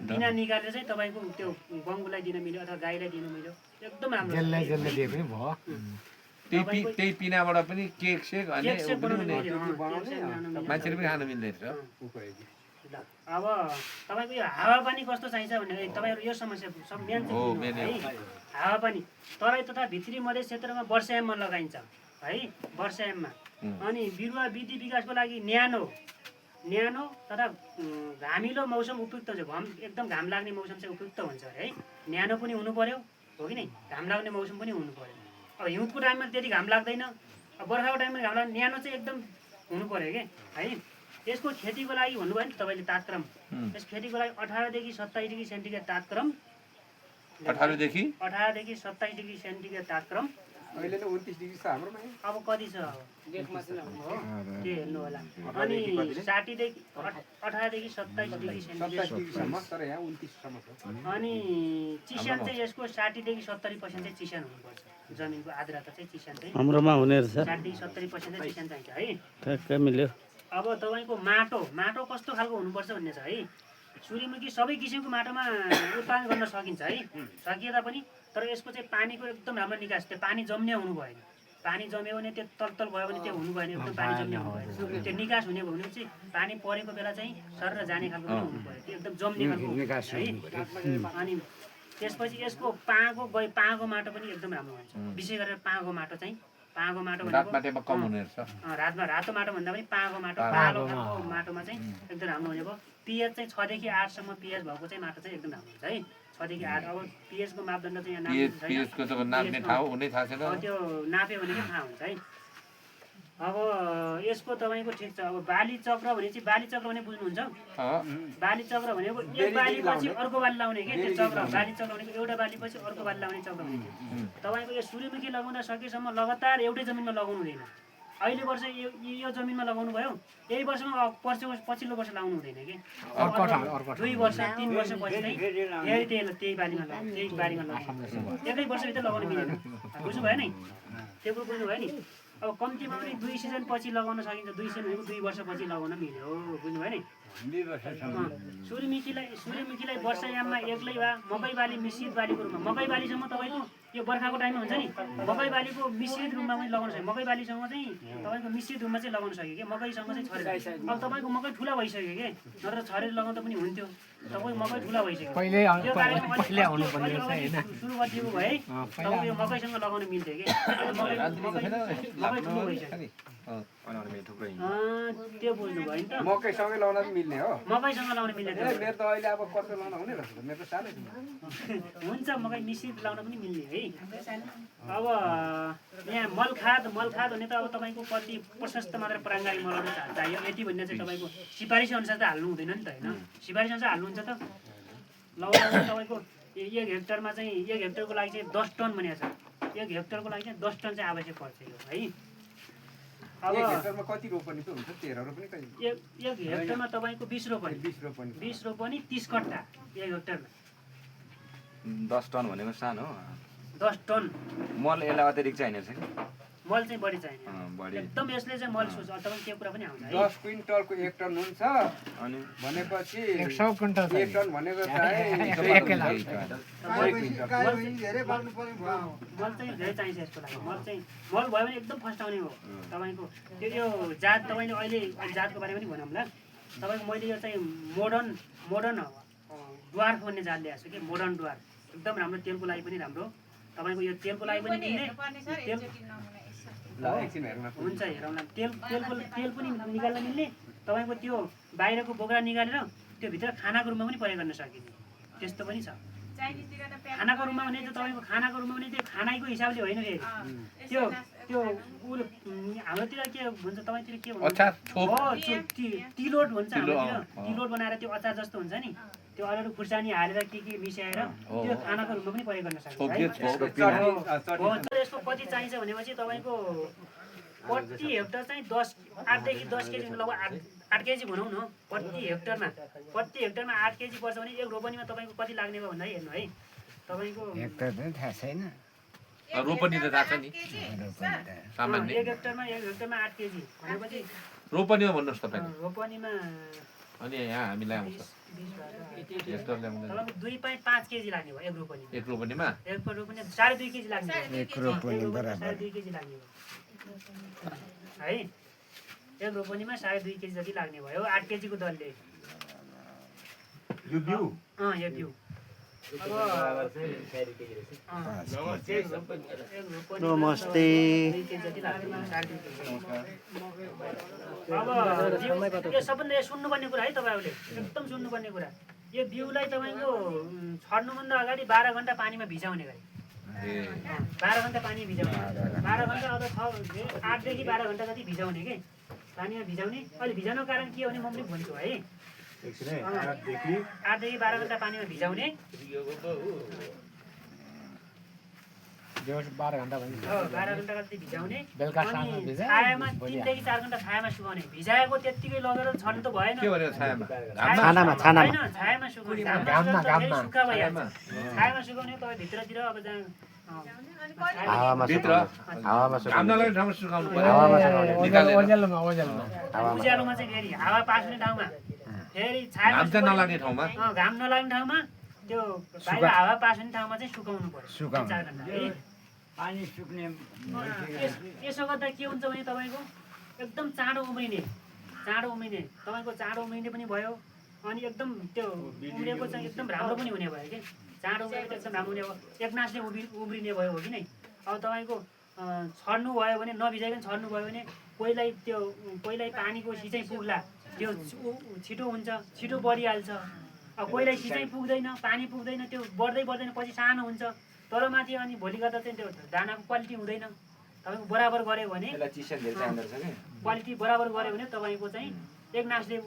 पिना निकालेर चाहिँ तपाईँको त्यो बङ्गुलाई दिन मिल्यो अथवा गाईलाई दिन मिल्यो एकदम राम्रो त्यही पिनाबाट पनि केक सेक अनि मान्छेले पनि खान मिल्ने रहेछ अब तपाईँको यो हावापानी कस्तो चाहिन्छ भने तपाईँहरू यो समस्या सब मेन है हावापानी तराई तथा भित्री मधेस क्षेत्रमा वर्षायाममा लगाइन्छ है वर्षायाममा अनि बिरुवा वृद्धि विकासको लागि न्यानो न्यानो तथा घामिलो मौसम उपयुक्त हुन्छ। एकदम घाम लाग्ने मौसम चाहिँ उपयुक्त हुन्छ अरे है। न्यानो पनि हुनु पर्यो हो कि नै, घाम लाग्ने मौसम पनि हुनु पर्यो। अब हिउँदको टाइममा त्यति घाम लाग्दैन, अब बर्खाको टाइममा घाम लाग्दैन, न्यानो चाहिँ एकदम हुनु पर्यो कि है। यसको खेतीको लागि भन्नुभयो नि तपाईँले तापक्रम, यस खेतीको लागि 18 देखि 27 डिग्री सेन्टिग्रेड तापक्रम, 18 देखि 27 डिग्री सेन्टिग्रेड तापक्रम। अहिले त 29 डिग्री छ हाम्रोमा। अब कति छ अब देखमा चाहिँ हो त्यो हेर्नु होला। अनि 60 देखि 18 देखि 27 डिग्री सेन्टिग्रेड 27 डिग्रीसम्म, तर यहाँ 29 सम्म छ। अनि चिस्यान चाहिँ यसको 60 देखि 70% चाहिँ चिस्यान हुनुपर्छ। जमिनको आर्द्रता चाहिँ चिस्यान चाहिँ हाम्रोमा हुने रहेछ 60 देखि 70% चाहिँ चिस्यान चाहिन्छ है। ठ्याक्कै मिल्यो। अब तपाईँको माटो कस्तो खालको हुनुपर्छ भन्ने छ है। सूर्यमुखी सबै किसिमको माटोमा उत्पादन गर्न सकिन्छ है, सकिए तापनि तर यसको चाहिँ पानीको एकदम राम्रो निकास, त्यो पानी जम्ने हुनु भएन। पानी जम्यो भने त्यो तल भयो भने त्यो हुनु भएन, एकदम पानी जम्ने हुनु भएन। त्यो निकास हुने भयो भने चाहिँ पानी परेको बेला चाहिँ सर जाने खालको पनि हुनु पऱ्यो, त्यो एकदम जम्ने खालको है। अनि त्यसपछि यसको पाँगो माटो पनि एकदम राम्रो हुन्छ। विशेष गरेर पाँगो माटो चाहिँ, पाँगो माटो रातमाटेमा कम हुने रहेछ। रातमा रातो माटो भन्दा पनि पाँगो माटो, कालो खालको माटोमा चाहिँ एकदम राम्रो हुने भयो। पिएच चाहिँ 6 देखि 8 सम्म पिएच भएको चाहिँ माटो चाहिँ एकदम राम्रो हुन्छ है। 6 देखि 8। अब पिएचको मापदण्ड चाहिँ यहाँ नाप्नु छैन, पिएचको त नाप्ने ठाउँ हुनै थाहा छैन। त्यो नाप्यो भने चाहिँ थाहा हुन्छ है। अब यसको तपाईँको ठिक छ। अब बाली चक्र भने चाहिँ, बाली चक्र भने बुझ्नुहुन्छ? बाली चक्र भनेको एक बालीपछि अर्को बाली लाउने के, त्यो चक्र। बाली चक्र भनेको एउटा बालीपछि अर्को बाली लाउने चक्र भनेको। तपाईँको यो सूर्यमुखी लगाउँदा सकेसम्म लगातार एउटै जमिनमा लगाउनु हुँदैन। अहिले वर्ष यो जमिनमा लगाउनु भयो, यही वर्षमा पछिल्लो वर्ष लगाउनु हुँदैन कि। 2 वर्ष 3 वर्षपछि चाहिँ त्यही बालीमा लगाउनु, त्यही बारीमा लगाउनु, एकै वर्षभित्र लगाउनु मिलेन। बुझ्नु भयो नि, त्यो कुरो बुझ्नु भयो नि। अब कम्तीमा पनि 2 सिजन पछि लगाउन सकिन्छ, 2 सिजन भनेको 2 वर्षपछि लगाउन मिल्यो, बुझ्नु भयो नि। सूर्यमुखीलाई वर्षायाममा एक्लै वा मकै बाली मिश्रित बालीको रूपमा, मकै बालीसम्म तपाईँको यो बर्खाको टाइममा हुन्छ नि, मकै बालीको मिश्रित रूपमा पनि लगाउन सक्यो। मकै बालीसँग चाहिँ तपाईँको मिश्रित रूपमा चाहिँ लगाउन सक्यो कि, मकैसँग चाहिँ छरेर। अब तपाईँको मकै ठुला भइसक्यो कि, नत्र छरेर लगाउँदा पनि हुन्थ्यो। तपाईँको मकै ठुला भइसक्यो, त्यो कारणले सुरु गरिदिएको भए तपाईँको यो मकैसँग लगाउन मिल्थ्यो कि। मकै ठुलो भइसक्यो, त्यो बुझ्नु भयो नि त। मकैसँगै लाउन पनि मिल्ने हो, मकैसँग लाउन मिल्ने मेरो त अहिले अब कस्तो लाउन हुने रहेछ, मेरो त सानै हुन्छ। मकै मिश्रित लाउन पनि मिल्ने है। अब यहाँ मलखाद भने त अब तपाईँको कति प्रशस्त मात्रा प्राङ्गारी मलहरू चाहियो यति भन्ने चाहिँ तपाईँको सिफारिस अनुसार त हाल्नु हुँदैन नि त होइन। सिफारिस अनुसार हाल्नुहुन्छ त लगाउँदा तपाईँको 1 हेक्टरमा चाहिँ 1 हेक्टरको लागि चाहिँ 10 टन भनेको छ। 1 हेक्टरको लागि चाहिँ 10 टन चाहिँ आवश्यक पर्छ यो है। अब 1 हेक्टरमा कति रोपनी त हुन्छ? 13 रोपनी कति? 1 हेक्टरमा तपाईँको 20 रोपनी, 20 रोपनी 30 कट्टा 1 हेक्टरमा। 10 टन भनेको सानो, 10 टन मल यसलाई अतिरिक्त चाहिने छ कि? मल चाहिँ बढी चाहिने एकदम। यसले चाहिँ मल सोच तपाईँ त्यो कुरा पनि आउँछ है। 10 क्विन्टलको 1 टन हुन्छ अनि भनेपछि 100 क्विन्टल 1 टन भनेको चाहिँ मल चाहिँ धेरै चाहिन्छ यसको लागि। मल भयो भने एकदम फस्टाउने हो तपाईँको। यो जात तपाईँले अहिले जातको बारेमा पनि भनौँला। तपाईँको मैले यो चाहिँ मोडर्न ड्वार्फ भन्ने जात ल्याएको छु कि, मोडर्न ड्वार्फ एकदम राम्रो, तेलको लागि पनि राम्रो। तपाईँको यो तेलको लागि पनि मिल्ने, हुन्छ हेरौँला। तेल पनि निकाल्न मिल्ने, तपाईँको त्यो बाहिरको बोक्रा निकालेर त्यो भित्र खानाको रूपमा पनि प्रयोग गर्न सकिने, त्यस्तो पनि छ। खानाको रूपमा भने चाहिँ तपाईँको खानाको रूपमा भने त्यो खानाको हिसाबले होइन फेरि, त्यो हाम्रोतिर के भन्छ, तपाईँतिर के भन्छ, तिलोट भन्छ हाम्रोतिर। तिलोट बनाएर त्यो अचार जस्तो हुन्छ नि, त्यो अरू खुर्सानी हालेर के मिसाएर त्यो खानाको रूपमा पनि प्रयोग गर्न सकिन्छ। यसको कति चाहिन्छ भनेपछि तपाईँको प्रति हेक्टर चाहिँ 8 देखि 10 केजी, लगभग 8 केजी भनौँ न प्रति हेक्टरमा। 8 केजी पर्छ भने 1 रोपनीमा तपाईँको कति लाग्ने भयो भन्दा हेर्नु है। तपाईँको हेक्टर पनि थाहा छैन, रोपनी त थाहा छ नि सामान्य। 1 हेक्टरमा 8 केजी भनेपछि रोपनीमा भन्नुहोस् तपाईँ। रोपनीमा अनि यहाँ हामीलाई आउँछ तपाईँको 2.5 केजी लाग्ने भयो 1 रोपनी। 1 रोपनीमा 1 रोपनी 2.5 केजी लाग्ने भयो। 1 रोपनी बराबर 2.5 केजी लाग्ने भयो है। 1 रोपनीमा 2.5 केजी जति लाग्ने भयो 8 केजीको दलले। यो बिउ यो बिउ नमस्ते। अब यो सबभन्दा सुन्नुपर्ने कुरा है तपाईँहरूले एकदम सुन्नुपर्ने कुरा यो बिउलाई तपाईँको छर्नुभन्दा अगाडि 12 घन्टा पानीमा भिजाउने गरे 12 घन्टा पानी भिजाउने 12 घन्टा अथवा 8 देखि 12 घन्टा जति भिजाउने के पानीमा भिजाउने। अहिले भिजाउनुको कारण के हो भने म पनि भन्छु है 8 देखि 12 घन्टा पानीमा भिजाउने 12 घन्टा भन्छ 12 घन्टा जति भिजाउने अनि छायामा 3 देखि 4 घन्टा छायामा सुकाउने। भिजाएको त्यत्तिकै लगेर छर्नु त भएन के भन्यो छायामा छानामा हैन छायामा सुकाउने सुक्खा भइहाल्छ। छायामा सुकाउने तपाईँ भित्रतिर अब जहाँ हावामा भित्र हावामा घाम नलाग्ने ठाउँमा सुकाउनु हावामा पर्यो निकालेर ओजेलमा उज्यालोमा चाहिँ फेरि हावा पास्ने ठाउँमा फेरि छायामा घाम चाहिँ नलाग्ने ठाउँमा घाम नलाग्ने ठाउँमा त्यो बाहिर हावा पास्ने ठाउँमा चाहिँ सुकाउनु पर्यो सुकाउनु। 4 घन्टा है। पानी सुक्ने यसो गर्दा के हुन्छ भने तपाईँको एकदम चाँडो उम्रिने तपाईँको चाँडो उम्रिने पनि भयो अनि एकदम त्यो उम्रेको चाहिँ एकदम राम्रो पनि हुने भयो कि चाँडो उम्रेको एकदम राम्रो हुने भयो एकनासले उम्रिने भयो हो कि नै। अब तपाईँको छर्नु भयो भने नभिजाइकन छर्नु भयो भने पहिल्यै पानीको सिँचाइ पुग्ला त्यो छिटो हुन्छ छिटो बढिहाल्छ। अब पहिल्यै सिँचाइ पुग्दैन पानी पुग्दैन त्यो बढ्दैन पछि सानो हुन्छ तर माथि अनि भोलि गर्दा चाहिँ त्यो दानाको क्वालिटी हुँदैन। तपाईँको बराबर गऱ्यो भने क्वालिटी बराबर गऱ्यो भने तपाईँको चाहिँ एकनासले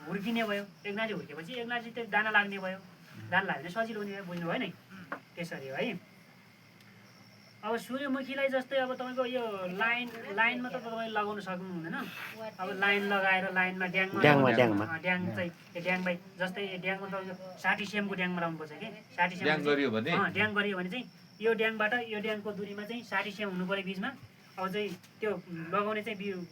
हुर्किने भयो एकनासले हुर्केपछि एकनासले त्यो दाना लाग्ने भयो दाना लाग्यो भने सजिलो हुने भयो बुझ्नु भयो नि त्यसरी हो है। अब सूर्यमुखीलाई जस्तै अब तपाईँको यो लाइनमा त तपाईँले लगाउन सक्नु हुँदैन। अब लाइन लगाएर लाइनमा ड्याङ चाहिँ ड्याङलाई जस्तै ड्याङमा तपाईँको 60 सेमको ड्याङमा लाउनुपर्छ कि 60 सेम ड्याङ गरियो भने ड्याङ गरियो भने चाहिँ यो ड्याङबाट यो ड्याङको दुरीमा चाहिँ 60 सेम हुनु पर्यो बिचमा। अब चाहिँ त्यो लगाउने चाहिँ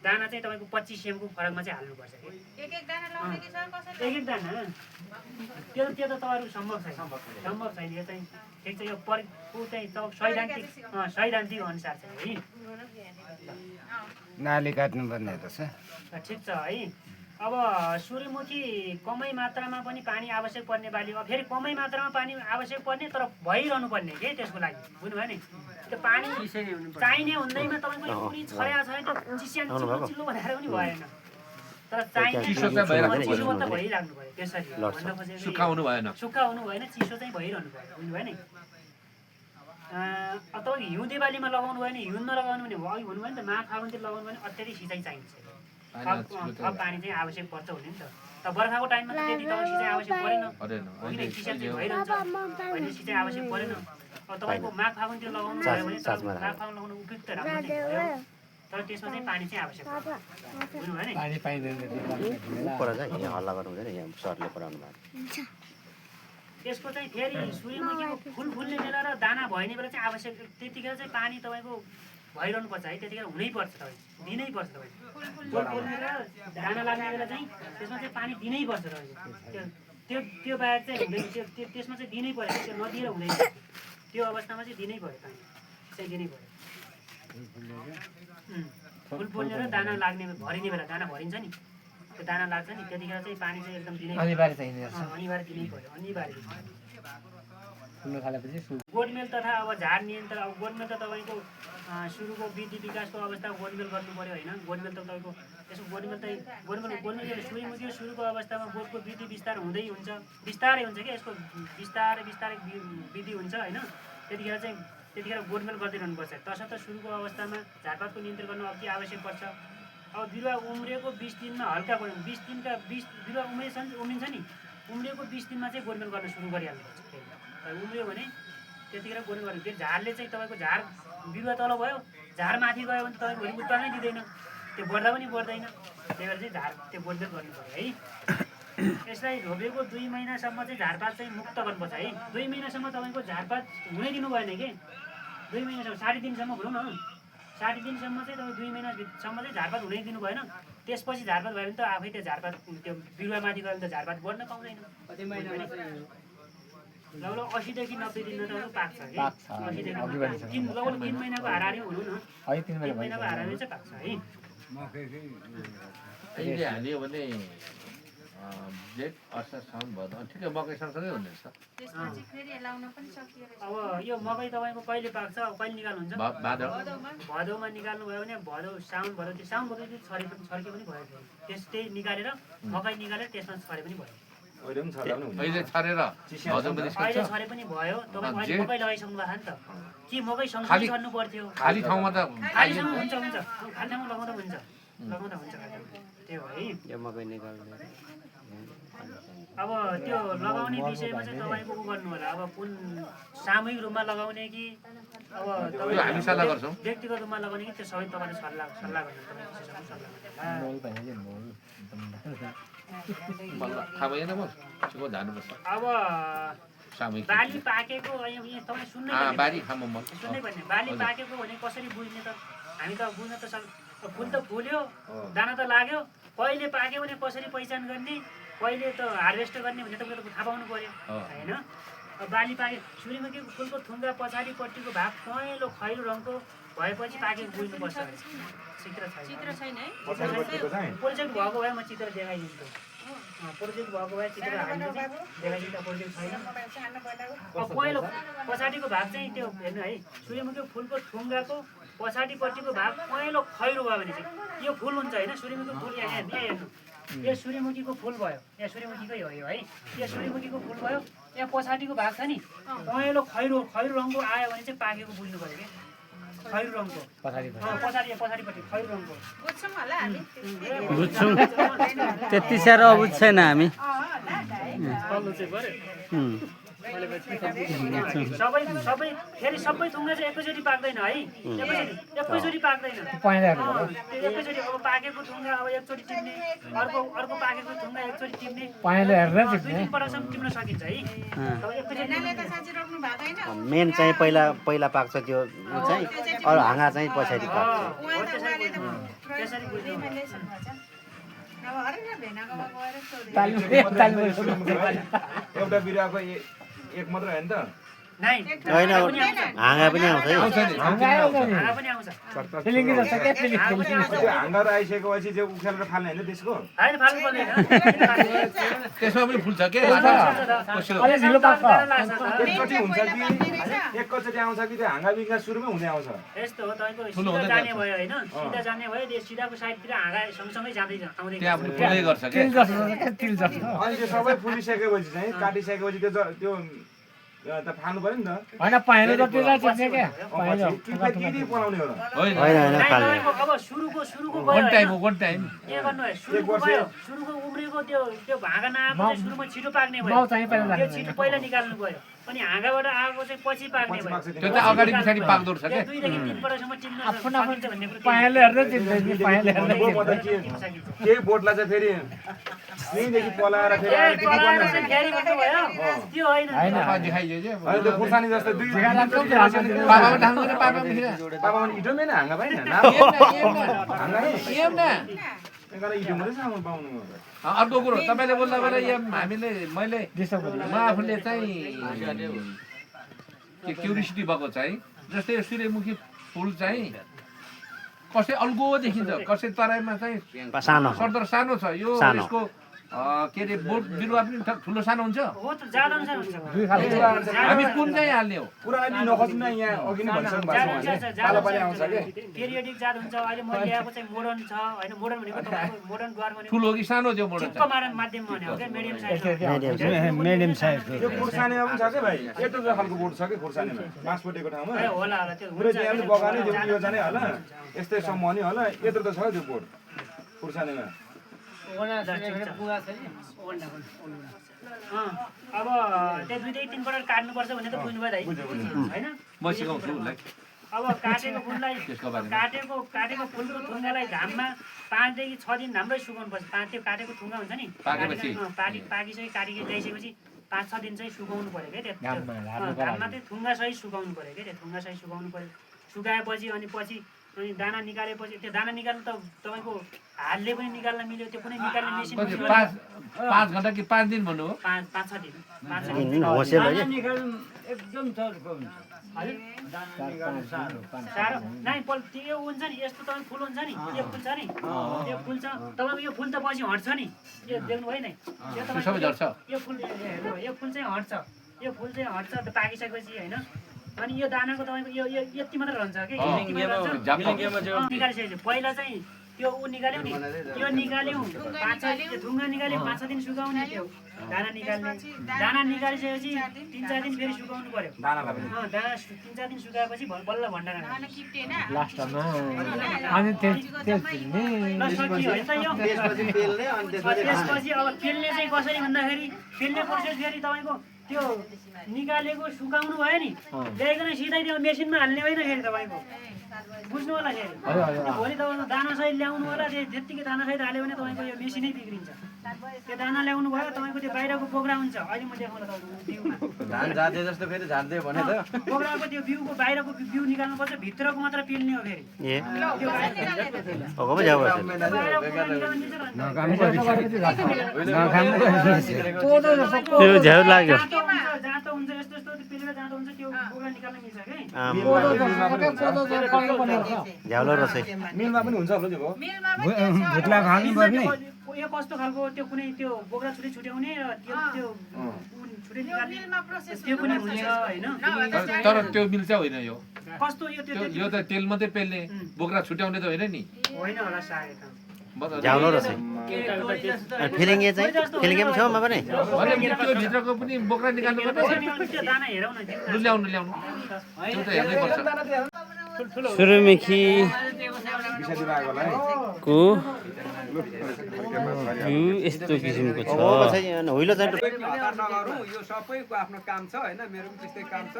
दाना चाहिँ तपाईँको 25 सेमको फरकमा चाहिँ हाल्नुपर्छ कि एक दाना लाउने कि सर कसरी एक दाना त्यो त तपाईँहरू सम्भव छैन यो चाहिँ ठिक छ। यो ऊ चाहिँ सैद्धान्तिक अनुसार चाहिँ है नाली काट्नुपर्ने रहेछ। ठिक छ है। अब सूर्यमुखी कमै मात्रामा पनि पानी आवश्यक पर्ने बाली हो फेरि कमै मात्रामा पानी आवश्यक पर्ने तर भइरहनु पर्ने के त्यसको लागि बुझ्नुभयो नि। त्यो पानी चाहिने हुँदैमा तपाईँको कुनै छर्या छ त्यो चिल्लो बनाएर पनि भएन तर चाहिने चिसो त भइराख्नु पर्यो त्यसरी भन्न खोजेको सुक्खा हुनु भएन चिसो चाहिँ भइरहनु पर्यो बुझ्नुभयो नि। अब तपाईँ हिउँदे बालीमा लगाउनु भयो भने हिउँदमा लगाउनु भने अघि भन्नुभयो नि त माघ फागुनतिर लगाउनु भने अत्याधिक सिँचाइ चाहिन्छ थप पानी चाहिँ आवश्यक पर्छ हुने नि त। तर बर्खाको टाइममा त त्यति तपाईँ सिँचाइ आवश्यक परेन किनकि सिँचाइ चाहिँ भइरहन्छ अहिले सिँचाइ आवश्यक परेन। अब तपाईँको माघ फागुनतिर लगाउनु भयो भने माघ फागुन लगाउनु उपयुक्त राम्रो भयो तर त्यसमा चाहिँ पानी चाहिँ आवश्यक पर्छ बुझ्नुभयो नि। पानी पाइँदैन हल्ला गर्नु हुँदैन यहाँ सरले पढाउनु भएको त्यसको चाहिँ फेरि सूर्यमुखीको फुल फुल्ने बेला र दाना भइने बेला चाहिँ आवश्यक त्यतिखेर चाहिँ पानी तपाईँको भइरहनु पर्छ है त्यतिखेर हुनैपर्छ तपाईँ दिनैपर्छ तपाईँ फुल फुल्ने र दाना लाग्ने बेला चाहिँ त्यसमा चाहिँ पानी दिनैपर्छ तपाईँको त्यो बाहेक चाहिँ हुँदैन त्यसमा चाहिँ दिनै पऱ्यो त्यो नदिएर हुँदैन त्यो अवस्थामा चाहिँ दिनै पऱ्यो पानी चाहिँ दिनै पऱ्यो। फुल फुल्ने र दाना लाग्ने भरिने बेला दाना भरिन्छ नि त्यो दाना लाग्छ नि त्यतिखेर चाहिँ पानी चाहिँ एकदम दिनै अनिवार्य चाहिने अनिवार्य दिनै पऱ्यो अनिवार्य। फुल्न थालेपछि गोडमेल तथा अब झार नियन्त्रण अब गोडमेल त तपाईँको सुरुको वृद्धि विकासको अवस्था गोडमेल गर्नु पऱ्यो होइन। गोडमेल त तपाईँको यसो गोडमेल सूर्यमुखी सुरुको अवस्थामा बोटको वृद्धि विस्तार हुँदै हुन्छ बिस्तारै हुन्छ कि यसको बिस्तारै वृद्धि हुन्छ होइन। त्यतिखेर गोडमेल गर्दै रहनुपर्छ तसर्थ सुरुको अवस्थामा झारपातको नियन्त्रण गर्नु अति आवश्यक पर्छ। अब बिरुवा उम्रिएको 20 दिनमा हल्का 20 दिनका बिरुवा उम्रिन्छ नि उम्रिएको 20 दिनमा चाहिँ गोडमेल गर्न सुरु गरिहाल्नुपर्छ। उम्रियो भने त्यतिखेर गोडमेल गर्नु फेरि झारले चाहिँ तपाईँको झार बिरुवा तल भयो झार माथि गयो भने तपाईँको भोलि उत्पादनै दिँदैन त्यो बढ्दा पनि बढ्दैन त्यही भएर चाहिँ झार त्यो गोडमेल गर्नु पऱ्यो है। यसलाई रोपेको 2 महिनासम्म चाहिँ झारपात चाहिँ मुक्त गर्नुपर्छ है। 2 महिनासम्म तपाईँको झारपात हुनै दिनु भएन कि 2 महिनासम्म 60 दिनसम्म भनौँ न 60 दिनसम्म चाहिँ तपाईँ 2 महिनासम्म चाहिँ झारपात हुनै दिनु भएन। त्यसपछि झारपात भयो भने त आफै त्यो झारपात त्यो बिरुवा माथि गयो भने त झारपात बढ्न पाउँदैन। लगभग 80 देखि 90 दिनमा त पाक्छ कि 80 देखि लगभग 3 महिनाको हाराहारी हुनु न 3 महिनाको हाराहारी चाहिँ पाक्छ है। अहिले हाल्यो भने जेठ असार साउन भदौ ठिकै मकै सँगसँगै हुने रहेछ अब यो मकै तपाईँको कहिले पाक्छ कहिले निकाल्नुहुन्छ भादौ भदौमा निकाल्नु भयो भने भदौ साउन भदौ त्यो साउन भदौ चाहिँ छरे पनि भयो त्यस्तै निकालेर मकै निकालेर त्यसमा छरे पनि भयो अहिले पनि छर्दा पनि हुन्छ अहिले छरेर भदौमा अहिले निस्किन्छ छरे पनि भयो तपाईँ अहिले मकै लगाइसक्नु भएको नि त कि मकै सँगसँगै खाली- छर्नु पर्थ्यो खाली ठाउँमा त खालीसँग हुन्छ खाली ठाउँमा लगाउँदा हुन्छ त्यो हो है यो मकै निकाल्ने अब त्यो लगाउने विषयमा चाहिँ तपाईँको उ गर्नु होला अब कुन सामूहिक रूपमा लगाउने कि अब त्यो हामी सल्लाह गर्छौँ व्यक्तिगत रूपमा लगाउने कि त्यो सबै तपाईँले सल्लाह गर्नु बल्ल थाहा भएन म छिटो जानुपर्छ अब सामूहिक बाली पाकेको यहाँ तपाईँ सुन्नै बारी खाममा म सुन्नै पर्ने बाली पाकेको भने कसरी बुझ्ने त हामी त बुझ्न त फुल त फुल्यो दाना त लाग्यो कहिले पाक्यो भने कसरी पहिचान गर्ने कहिले त हार्भेस्ट गर्ने भने तपाईँले त थाहा पाउनु पर्यो होइन अब बाली पाके सूर्यमुखीको फुलको थुङ्गा पछाडिपट्टिको भाग पहेँलो खैरो रङको भएपछि पाकेको बुझ्नुपर्छ चित्र छैन प्रोजेक्ट भएको भए म चित्र देखाइदिन्छु प्रोजेक्ट भएको भए चित्र देखाइदिन्छ प्रोजेक्ट छैन अब पहिलो पछाडिको भाग चाहिँ त्यो हेर्नु है सूर्यमुखीको फुलको थुङ्गाको पछाडिपट्टिको भाग पहेँलो खैरो भयो भने चाहिँ यो फुल हुन्छ होइन सूर्यमुखीको फुल यहाँ हेर्नु यो सूर्यमुखीको फुल भयो यहाँ सूर्यमुखीकै हो यो है यो सूर्यमुखीको फुल भयो यहाँ पछाडिको भाग छ नि पहेँलो खैरो रङको आयो भने चाहिँ पाकेको बुझ्नु पऱ्यो कि खैरो रङको पछाडिपट्टि खैरो रङको बुझ्छौँ त्यति साह्रो बुझ्छ छैन हामी सबै फेरि सबै थुङ्गा चाहिँ एकैचोटि पाक्दैन है एकैचोटि पाक्दैन एकैचोटि अब पाकेको थुङ्गा अब एकचोटि टिप्ने अर्को पाकेको थुङ्गा एकचोटि टिप्ने दुई तिन पटकसम्म टिप्न सकिन्छ है मेन चाहिँ पहिला पाक्छ त्यो चाहिँ अरू हाँगा चाहिँ पछाडि पाक्छ त्यसरी बुझ्नु एउटा बिरुवाको एक मात्र होइन त होइन हाँगा पनि आउँछ है पनि आउँछ त्यो हाँगाहरू आइसकेपछि चाहिँ उखेलेर फाल्ने होइन त्यसको होइन फाल्नु पर्दैन त्यसमा पनि फुल्छ के एकचोटि हुन्छ कि एकैचोटि आउँछ कि त्यो हाँगा बिङ्गा सुरुमै हुँदै आउँछ यस्तो हो तपाईँको सिधा जाने भयो होइन सिधा जाने भयो त्यो सिधाको साइडतिर हाँगा सँगसँगै जाँदै आउँदै त्यहाँ पनि फुल्दै गर्छ के अनि त्यो सबै फुलिसकेपछि चाहिँ काटिसकेपछि त्यो त फाल्नु पर्यो नि त होइन पहेँलो जति टिप्ने क्या पहेँलो टिपेर बनाउने हो र होइन अब सुरुको वान टाइम के गर्नु है सुरुको भयो सुरुको उम्रेको त्यो भागा नआएको चाहिँ सुरुमा छिटो पाक्ने भयो माउ चाहिँ पहिला त्यो छिटो पहिला निकाल्नु पर्यो अनि हाँगाबाट आएको चाहिँ पछि पाक्ने भयो त्यो त अगाडि पछाडि पाक्दो रहेछ के 2 देखि 3 पटकसम्म टिप्न आफ्नो सकिन्छ भन्ने कुरा पहेँलो हेर्दै टिप्दै पहेँलो हेर्दै केही बोटलाई चाहिँ फेरि यहीँदेखि पलाएर फेरि आएर टिप्नु पर्ने हुन्छ। फेरि भन्नुभयो त्यो होइन देखाइयो जे अनि त्यो खुर्सानी जस्तो दुई पापामा ढाङ्गो र पापामा फेरि पापामा इटोमै नै हाँगा पाएन हाँगा नै एकजना इटोमै सामान पाउनु अर्को कुरो तपाईँले बोल्दा बेला यहाँ हामीले मैले म आफूले चाहिँ क्युरियोसिटी भएको चाहिँ जस्तै यो सूर्यमुखी फुल चाहिँ कसै अल्गो देखिन्छ कसै तराईमा चाहिँ सानो सरदर सानो छ यो यसको के अरे बोट बिरुवा पनि ठुलो सानो हुन्छ हो त ज्यादा अनुसार हुन्छ हामी कुन चाहिँ हाल्ने हो पुरानो नि नखोज्नु न यहाँ अघि नै भनिसक्नु भएको छ उहाँले पालो पालो आउँछ के पेरियोडिक जात हुन्छ अहिले मैले ल्याएको चाहिँ मोडर्न छ होइन मोडर्न भनेको तपाईँको मोडर्न द्वार भनेको ठुलो कि सानो त्यो मोडल ठिक्क माध्यम भनेको क्या मिडियम साइज मिडियम साइजको त्यो खुर्सानीमा पनि छ के भाइ यत्रो खालको बोट छ कि खुर्सानीमा बाँसपोटेको ठाउँमा होला होला त्यो पुरै त्यहाँ पनि बगानै त्यो उयो जाने होला यस्तै सम्म नि होला यत्रो त छ त्यो बोट खुर्सानीमा अब त्यो 2 देखि 3 पटक काट्नुपर्छ भने त बुझ्नुभयो त होइन म सिकाउँछु उसलाई अब काटेको फुललाई काटेको फुलको थुङ्गालाई घाममा 5 देखि 6 दिन राम्रै सुकाउनु पर्छ त्यो काटेको थुङ्गा हुन्छ नि पाकिसकेपछि काटिके ल्याइसकेपछि 5-6 दिन चाहिँ सुकाउनु पर्यो क्या त्यो घाममा चाहिँ थुङ्गा सही सुकाउनु पर्यो क्या त्यो थुङ्गा सही सुकाउनु पर्यो सुकाएपछि अनि पछि अनि दाना निकालेपछि त्यो दाना निकाल्नु त तपाईँको हातले पनि निकाल्न मिल्यो त्यो कुनै निकाल्ने मेसिन कति 5 घन्टा कि 5 दिन भन्नु हो 5-6 दिन 5-6 दिन एकदम चर्को हुन्छ साह्रो नाइ त्यो हुन्छ नि यस्तो तपाईँ फुल हुन्छ नि यो फुल छ नि यो फुल छ तपाईँको यो फुल त पछि हट्छ नि यो देख्नु भयो नि यो सबै झर्छ यो फुल यो फुल चाहिँ हट्छ यो फुल चाहिँ हट्छ त पाकिसकेपछि होइन अनि यो दानाको तपाईँको यो यति मात्र रहन्छ कि निकालिसकेपछि पहिला चाहिँ त्यो ऊ निकाल्यौ नि यो निकाल्यौँ 5-6 ढुङ्गा निकाल्यौँ 5-6 दिन सुकाउने त्यो दाना निकाल्ने दाना निकालिसकेपछि 3-4 दिन फेरि सुकाउनु पर्यो दाना 3-4 दिन सुकाएपछि बल्ल भण्डारा लास्टमा अनि त्यसपछि अब पेल्ने चाहिँ कसरी भन्दाखेरि पेल्ने प्रोसेस फेरि तपाईँको त्यो निकालेको सुकाउनु भयो नि ल्याइकन सिधै त्यो मेसिनमा हाल्ने होइन फेरि तपाईँको बुझ्नु होला फेरि भोलि तपाईँको दानासहित ल्याउनु होला त्यत्तिकै दानासहित हाल्यो भने तपाईँको यो मेसिनै बिग्रिन्छ त्यो दाना ल्याउनु भयो तपाईँको त्यो बाहिरको बोक्रा हुन्छ अहिले म देखाउँदा तपाईँको धान जाते जस्तो फेरि झार्दै भने त बोक्राको त्यो बिउको बाहिरको बिउ निकाल्नुपर्छ भित्रको मात्र पेल्ने हो फेरि त्यो झ्याउ लाग्यो जाँतो हुन्छ यस्तो यस्तो पेलेर जाँतो हुन्छ त्यो बोक्रा निकाल्न मिल्छ कि झ्याउलो रहेछ मिलमा पनि हुन्छ होला त्यो भुत्ला खानुपर्ने यो कस्तो खालको त्यो कुनै त्यो बोक्रा छुट्याउने र त्यो छुट्टै निकाल्ने त्यो पनि हुन्छ होइन तर त्यो मिल चाहिँ होइन यो कस्तो यो यो त तेल मात्रै पेल्ने बोक्रा छुट्याउने त होइन नि होइन होला सायद झ्याउलो रहेछ फिलिङ्गे चाहिँ फिलिङ्गे पनि छेउमा पनि त्यो भित्रको पनि बोक्रा निकाल्नु पर्छ त्यो दाना हेरौँ न ल्याउनु त्यो त हेर्नै पर्छ सुरुमेखी को यस्तो किसिमको छ हुइलो चाहिँ हतार नगरौँ यो सबैको आफ्नो काम छ होइन मेरो पनि त्यस्तै काम छ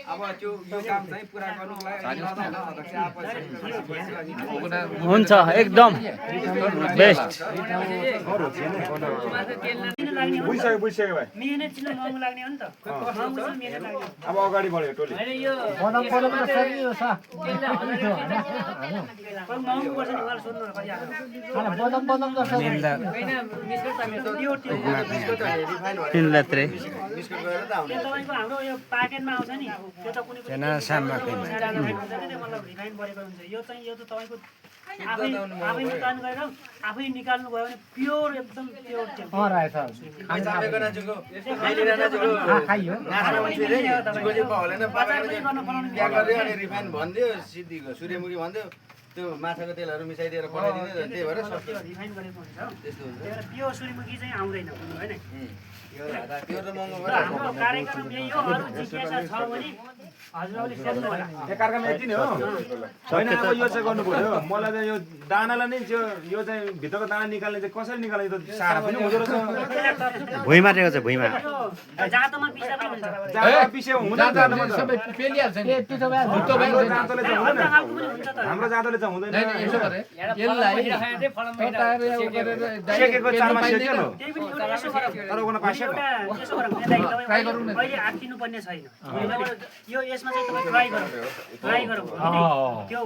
अब त्यो यो काम चाहिँ पुरा गर्नुको हुन्छ एकदम बेस्ट बुझिसक्यो भाइ मेहनत चिल्लो महँगो लाग्ने हो नि त महँगो चाहिँ मेहनत लाग्ने अब अगाडि बढ्यो टोली महँगो पर्छ नि उहाँलाई सोध्नु कति तपाईँको हाम्रो यो प्याकेटमा आउँछ नि त्यो त कुनै रिफाइन बढेको हुन्छ यो चाहिँ यो त तपाईँको आफै उत्पादन गरेर आफै निकाल्नु भयो भने प्योर एकदम प्योर रिफाइन भनिदियो सिद्धिको सूर्यमुखी भनिदियो त्यो माछाको तेलहरू मिसाइदिएर पठाइदिने त्यही भएर रिफाइन गरेको हुन्छ प्योर सूर्यमुखी चाहिँ आउँदैन होइन त्यो त महँगो हाम्रो कार्यक्रम यही हो अरू जिज्ञासा छ भने हजुरहरूले सोध्नु होला कार्यक्रम यति नै हो होइन अब यो चाहिँ गर्नु पर्यो मलाई चाहिँ यो दानालाई नै यो चाहिँ भित्रको दाना निकाल्ने चाहिँ कसरी निकाल्ने त साह्रो पनि हुँदो रहेछ भुइँमा टेको छ भुइँमा जाँतोमा पिसा पनि हुन्छ जाँतोमा पिसे हुँदैन सबै पेलिहाल्छ नि हाम्रो जाँतोले चाहिँ हुँदैन यसो गरे यसलाई सेकेको चारमा सेकेलो त्यही पनि एउटा यसो गरौँ तर उना पासेको यसो गरौँ ट्राई गरौँ न अहिले आत्तिनु पर्ने छैन यो यसमा चाहिँ तपाईँ ट्राई गरौँ त्यो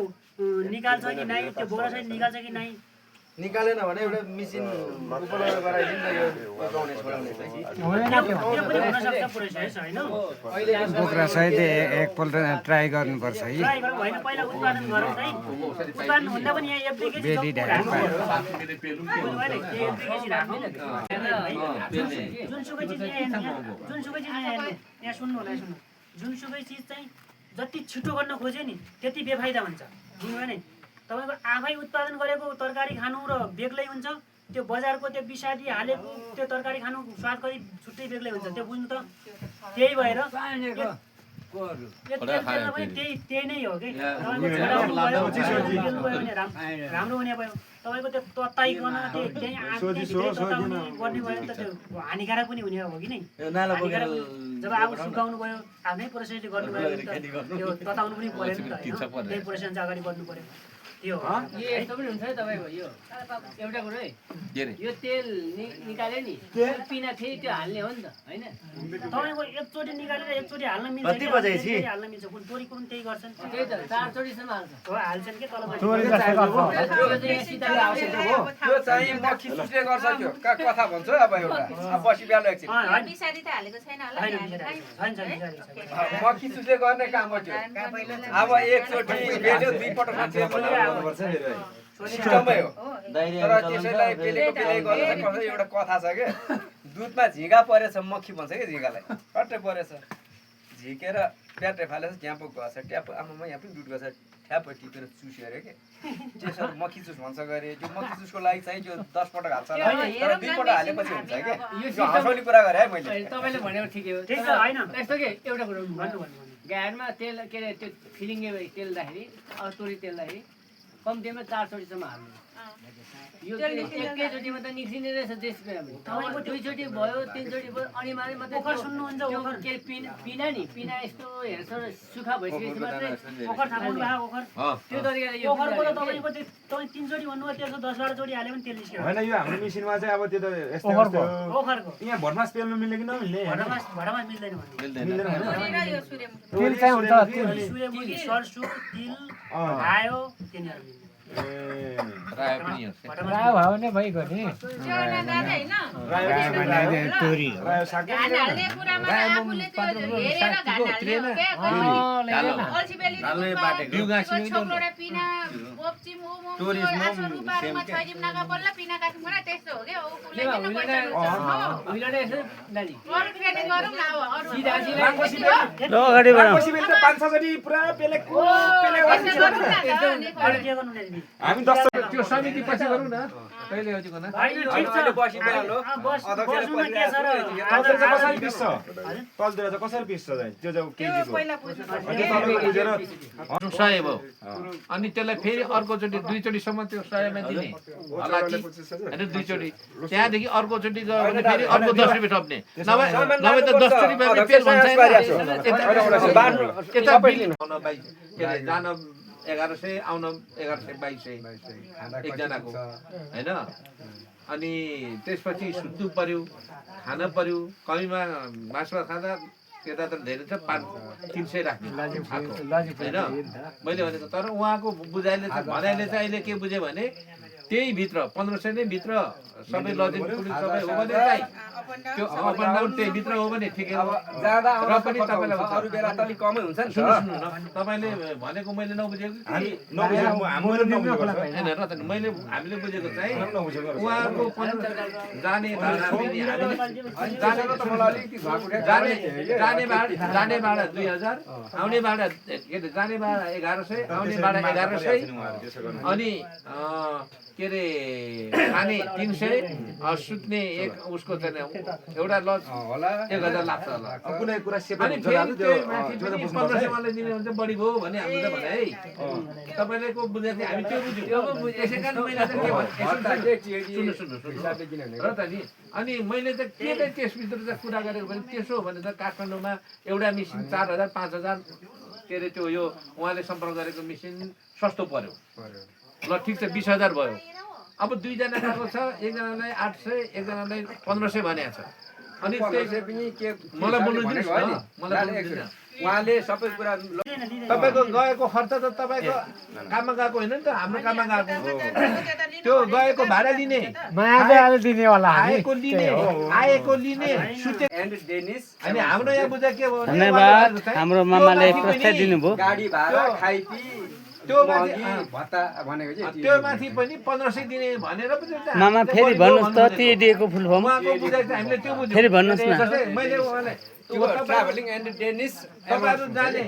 निकाल्छ कि नै त्यो बोरा चाहिँ निकाल्छ कि नै निकालेन भने एउटा मिसिन उपलब्ध गराइदिन्छ यो पकाउने छोडाउने चाहिँ त्यो पनि हुनसक्छ प्रोसेस होइन बोक्रा सहित एकपल्ट ट्राई गर्नुपर्छ है ट्राई गरौँ होइन पहिला उत्पादन गरौँ है उत्पादन हुँदा पनि यहाँ एप्लिकेसन जुनसुकै चिज यहाँ सुन्नु होला सुन्नु जुनसुकै चिज चाहिँ जति छिटो गर्न खोज्यो नि त्यति बेफाइदा हुन्छ बुझ्नुभयो नि तपाईँको आफै उत्पादन गरेको तरकारी खानु र बेग्लै हुन्छ त्यो बजारको त्यो विषादी हालेको त्यो तरकारी खानु स्वाद कति छुट्टै बेग्लै हुन्छ त्यो बुझ्नु त त्यही भएर त्यही नै हो कि राम्रो हुने भयो तपाईँको त्यो तताइकन त्यही गर्ने भयो नि त त्यो हानिकारक पनि हुने हो कि नै जब अब सुकाउनु भयो आफ्नै प्रोसेसले गर्नुभयो भने त त्यो तताउनु पनि पऱ्यो नि त होइन त्यही प्रोसेस चाहिँ अगाडि बढ्नु पऱ्यो त्यो हो। यो यस्तो पनि हुन्छ है तपाईँको यो एउटा कुरो है के रे यो तेल निकाल्यो नि पिना फेरि त्यो हाल्ने हो नि त होइन तपाईँको एकचोटि निकालेर एकचोटि हाल्न मिल्छ कति बजेपछि? हाल्न मिल्छ कुन तोरीको पनि त्यही गर्छन् त्यही त 4 चोटिसम्म हाल्छ हो हाल्छन् के तल त्यो चाहिँ मक्खी चुस्ने गर्छ त्यो कथा भन्छ अब एउटा अब बसी बिहान एकछिन विषादी त हालेको छैन होला मक्खी चुस्ने गर्ने काम हो त्यो अब एकचोटि बेच्यो दुई पटक सिस्टमै हो तर त्यसैलाई पेलेको पेले गर्छ कसै एउटा कथा छ के दुधमा झिँगा परेछ मक्खी भन्छ कि झिँगालाई कट्टै परेछ झिकेर प्याट्रै फालेछ झ्यापो गछ ट्याप आमामा यहाँ पनि दुध गछ ठ्याप टिपेर चुस्यो अरे के त्यसो मक्खी चुस भन्छ गरे त्यो मक्खी चुसको लागि चाहिँ त्यो 10 पटक हाल्छ तर 2 पटक हालेपछि हुन्छ के यो हँसाउने कुरा गरे है मैले तपाईँले भनेको ठिकै हो ठिक छ होइन यस्तो के एउटा कुरो भन्नु गाडीमा तेल के अरे त्यो फिलिङ्गे तेल्दाखेरि अब तोरी तेल्दाखेरि कम्तीमा 4 चोटिसम्म हाल्नु यो एकैचोटिमा त निस्किने रहेछ त्यसमा तपाईँको 2 चोटि भयो 3 चोटि भयो अनि मात्रै ओखर सुन्नुहुन्छ ओखर के पिना नि पिना यस्तो हेर्छ सुखा भइसकेपछि मात्रै ओखर थाहा पाउनु भएको ओखर त्यो तरिकाले यो ओखरको त तपाईँको तपाईँ 3 चोटि भन्नुभयो त्यसको 10-12 चोटि हाल्यो भने तेल निस्क्यो होइन यो हाम्रो मेसिनमा चाहिँ अब त्यो त यस्तो ओखरको यहाँ भटमास पेल्नु मिल्ने कि नमिल्ने भडमास मिल्दैन भन्ने मिल्दैन होइन तेल चाहिँ हुन्छ सूर्यमुखी सरसु तिल आयो तिनीहरू मिल्दैन रायो पनि हो रायो भयो भने भइगयो नि तोरी रायो साग अगाडि बढाऊ। हामी 10 त्यो समिति पछि गरौँ न कहिले हो त्यो गर्न कसरी पिस्छ तलतिर चाहिँ कसरी पिस्छ त्यो चाहिँ केजीको सय भयो अनि त्यसलाई फेरि अर्कोचोटि 2 चोटिसम्म त्यो सयमा दिने हलाकी होइन 2 चोटि त्यहाँदेखि अर्कोचोटि गयो भने फेरि अर्को 10 रुपियाँ थप्ने नभए त 10 चोटि भयो तेल भन्छ जान 1100 आउन 1100-2200 एकजनाको होइन अनि त्यसपछि सुत्नु पर्यो खान पर्यो कमीमा मासुमा खाँदा त्यता त धेरै छ 300 राख्ने होइन मैले भनेको तर उहाँको बुझाइले भनाइले चाहिँ अहिले के बुझ्यो भने त्यही भित्र 1500 नै भित्र सबै लजिङ पुलिस सबै हो भने चाहिँ त्यो अप एन्ड डाउन त्यही भित्र हो भने ठिकै हो जाँदा र पनि तपाईँलाई अरू बेला त अलिक कमै हुन्छ नि त सुन्नु न तपाईँले भनेको मैले नबुझेको होइन र त मैले हामीले बुझेको चाहिँ उहाँको जाने भाडा जाने भाडा 2000 आउने भाडा के अरे जाने भाडा 1100 आउने भाडा 1100 अनि के अरे खाने 300 सुत्ने एक उसको चाहिँ एउटा लज होला 1000 लाग्छ होला कुनै कुरा अनि फेरि त्यो माथि पनि 1500 वाला दिने हुन्छ बढी भयो भने हामीले भने है तपाईलेको बुझेको हामी त्यो बुझ्यौँ त्यसैकारण मैले चाहिँ के भने सुन्नु र त नि अनि मैले त के चाहिँ त्यसभित्र चाहिँ कुरा गरेको भने त्यसो हो भने त काठमाडौँमा एउटा मिसिन 4000 5000 के अरे त्यो यो उहाँले सम्पर्क गरेको मिसिन सस्तो पर्यो ल ठिक छ 20000 भयो अब 2 जना गएको छ एकजनालाई 800 एकजनालाई 1500 भनेको छ अनि पनि के मलाई बोल्नु दिनुहोस् न मलाई उहाँले सबै कुरा तपाईको गएको खर्च त तपाईको काममा गएको होइन नि त हाम्रो काममा गएको त्यो गएको भाडा लिने मायाले दिने होला आएको लिने सुते एन्ड डेनिस अनि हाम्रो यहाँ बुझा के भयो धन्यवाद हाम्रो मामाले प्रस्ताव दिनुभयो गाडी भाडा खाइपी त्यो माथि भत्ता भनेको चाहिँ त्यो माथि पनि 1500 दिने भनेर पनि मामा फेरि भन्नुहोस् त टिएडीएको फुल फर्म उहाँको बुझाइ चाहिँ हामीले त्यो बुझ्यौँ फेरि भन्नुहोस् न मैले उहाँलाई ट्राभलिङ एन्ड डेनिस तपाईहरु जाने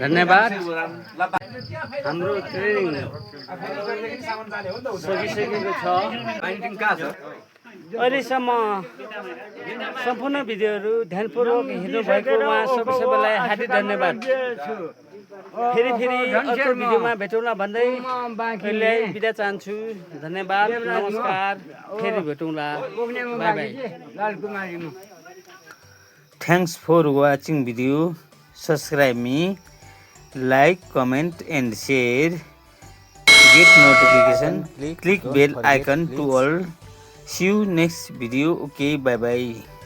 धन्यवाद हाम्रो ट्रेनिङ सकिसकेको छ माइटिङ कहाँ छ अहिलेसम्म सम्पूर्ण भिडियोहरू ध्यानपूर्वक हेर्नु भएकोमा सबैलाई हार्दिक धन्यवाद फेरि अर्को भिडियोमा भेटौँला भन्दै अहिले बिदा चाहन्छु धन्यवाद नमस्कार फेरि भेटौँला bye bye Thanks for watching video. Subscribe me, like, comment and share. get notification, click bell icon to all. See you next video. Okay, bye bye.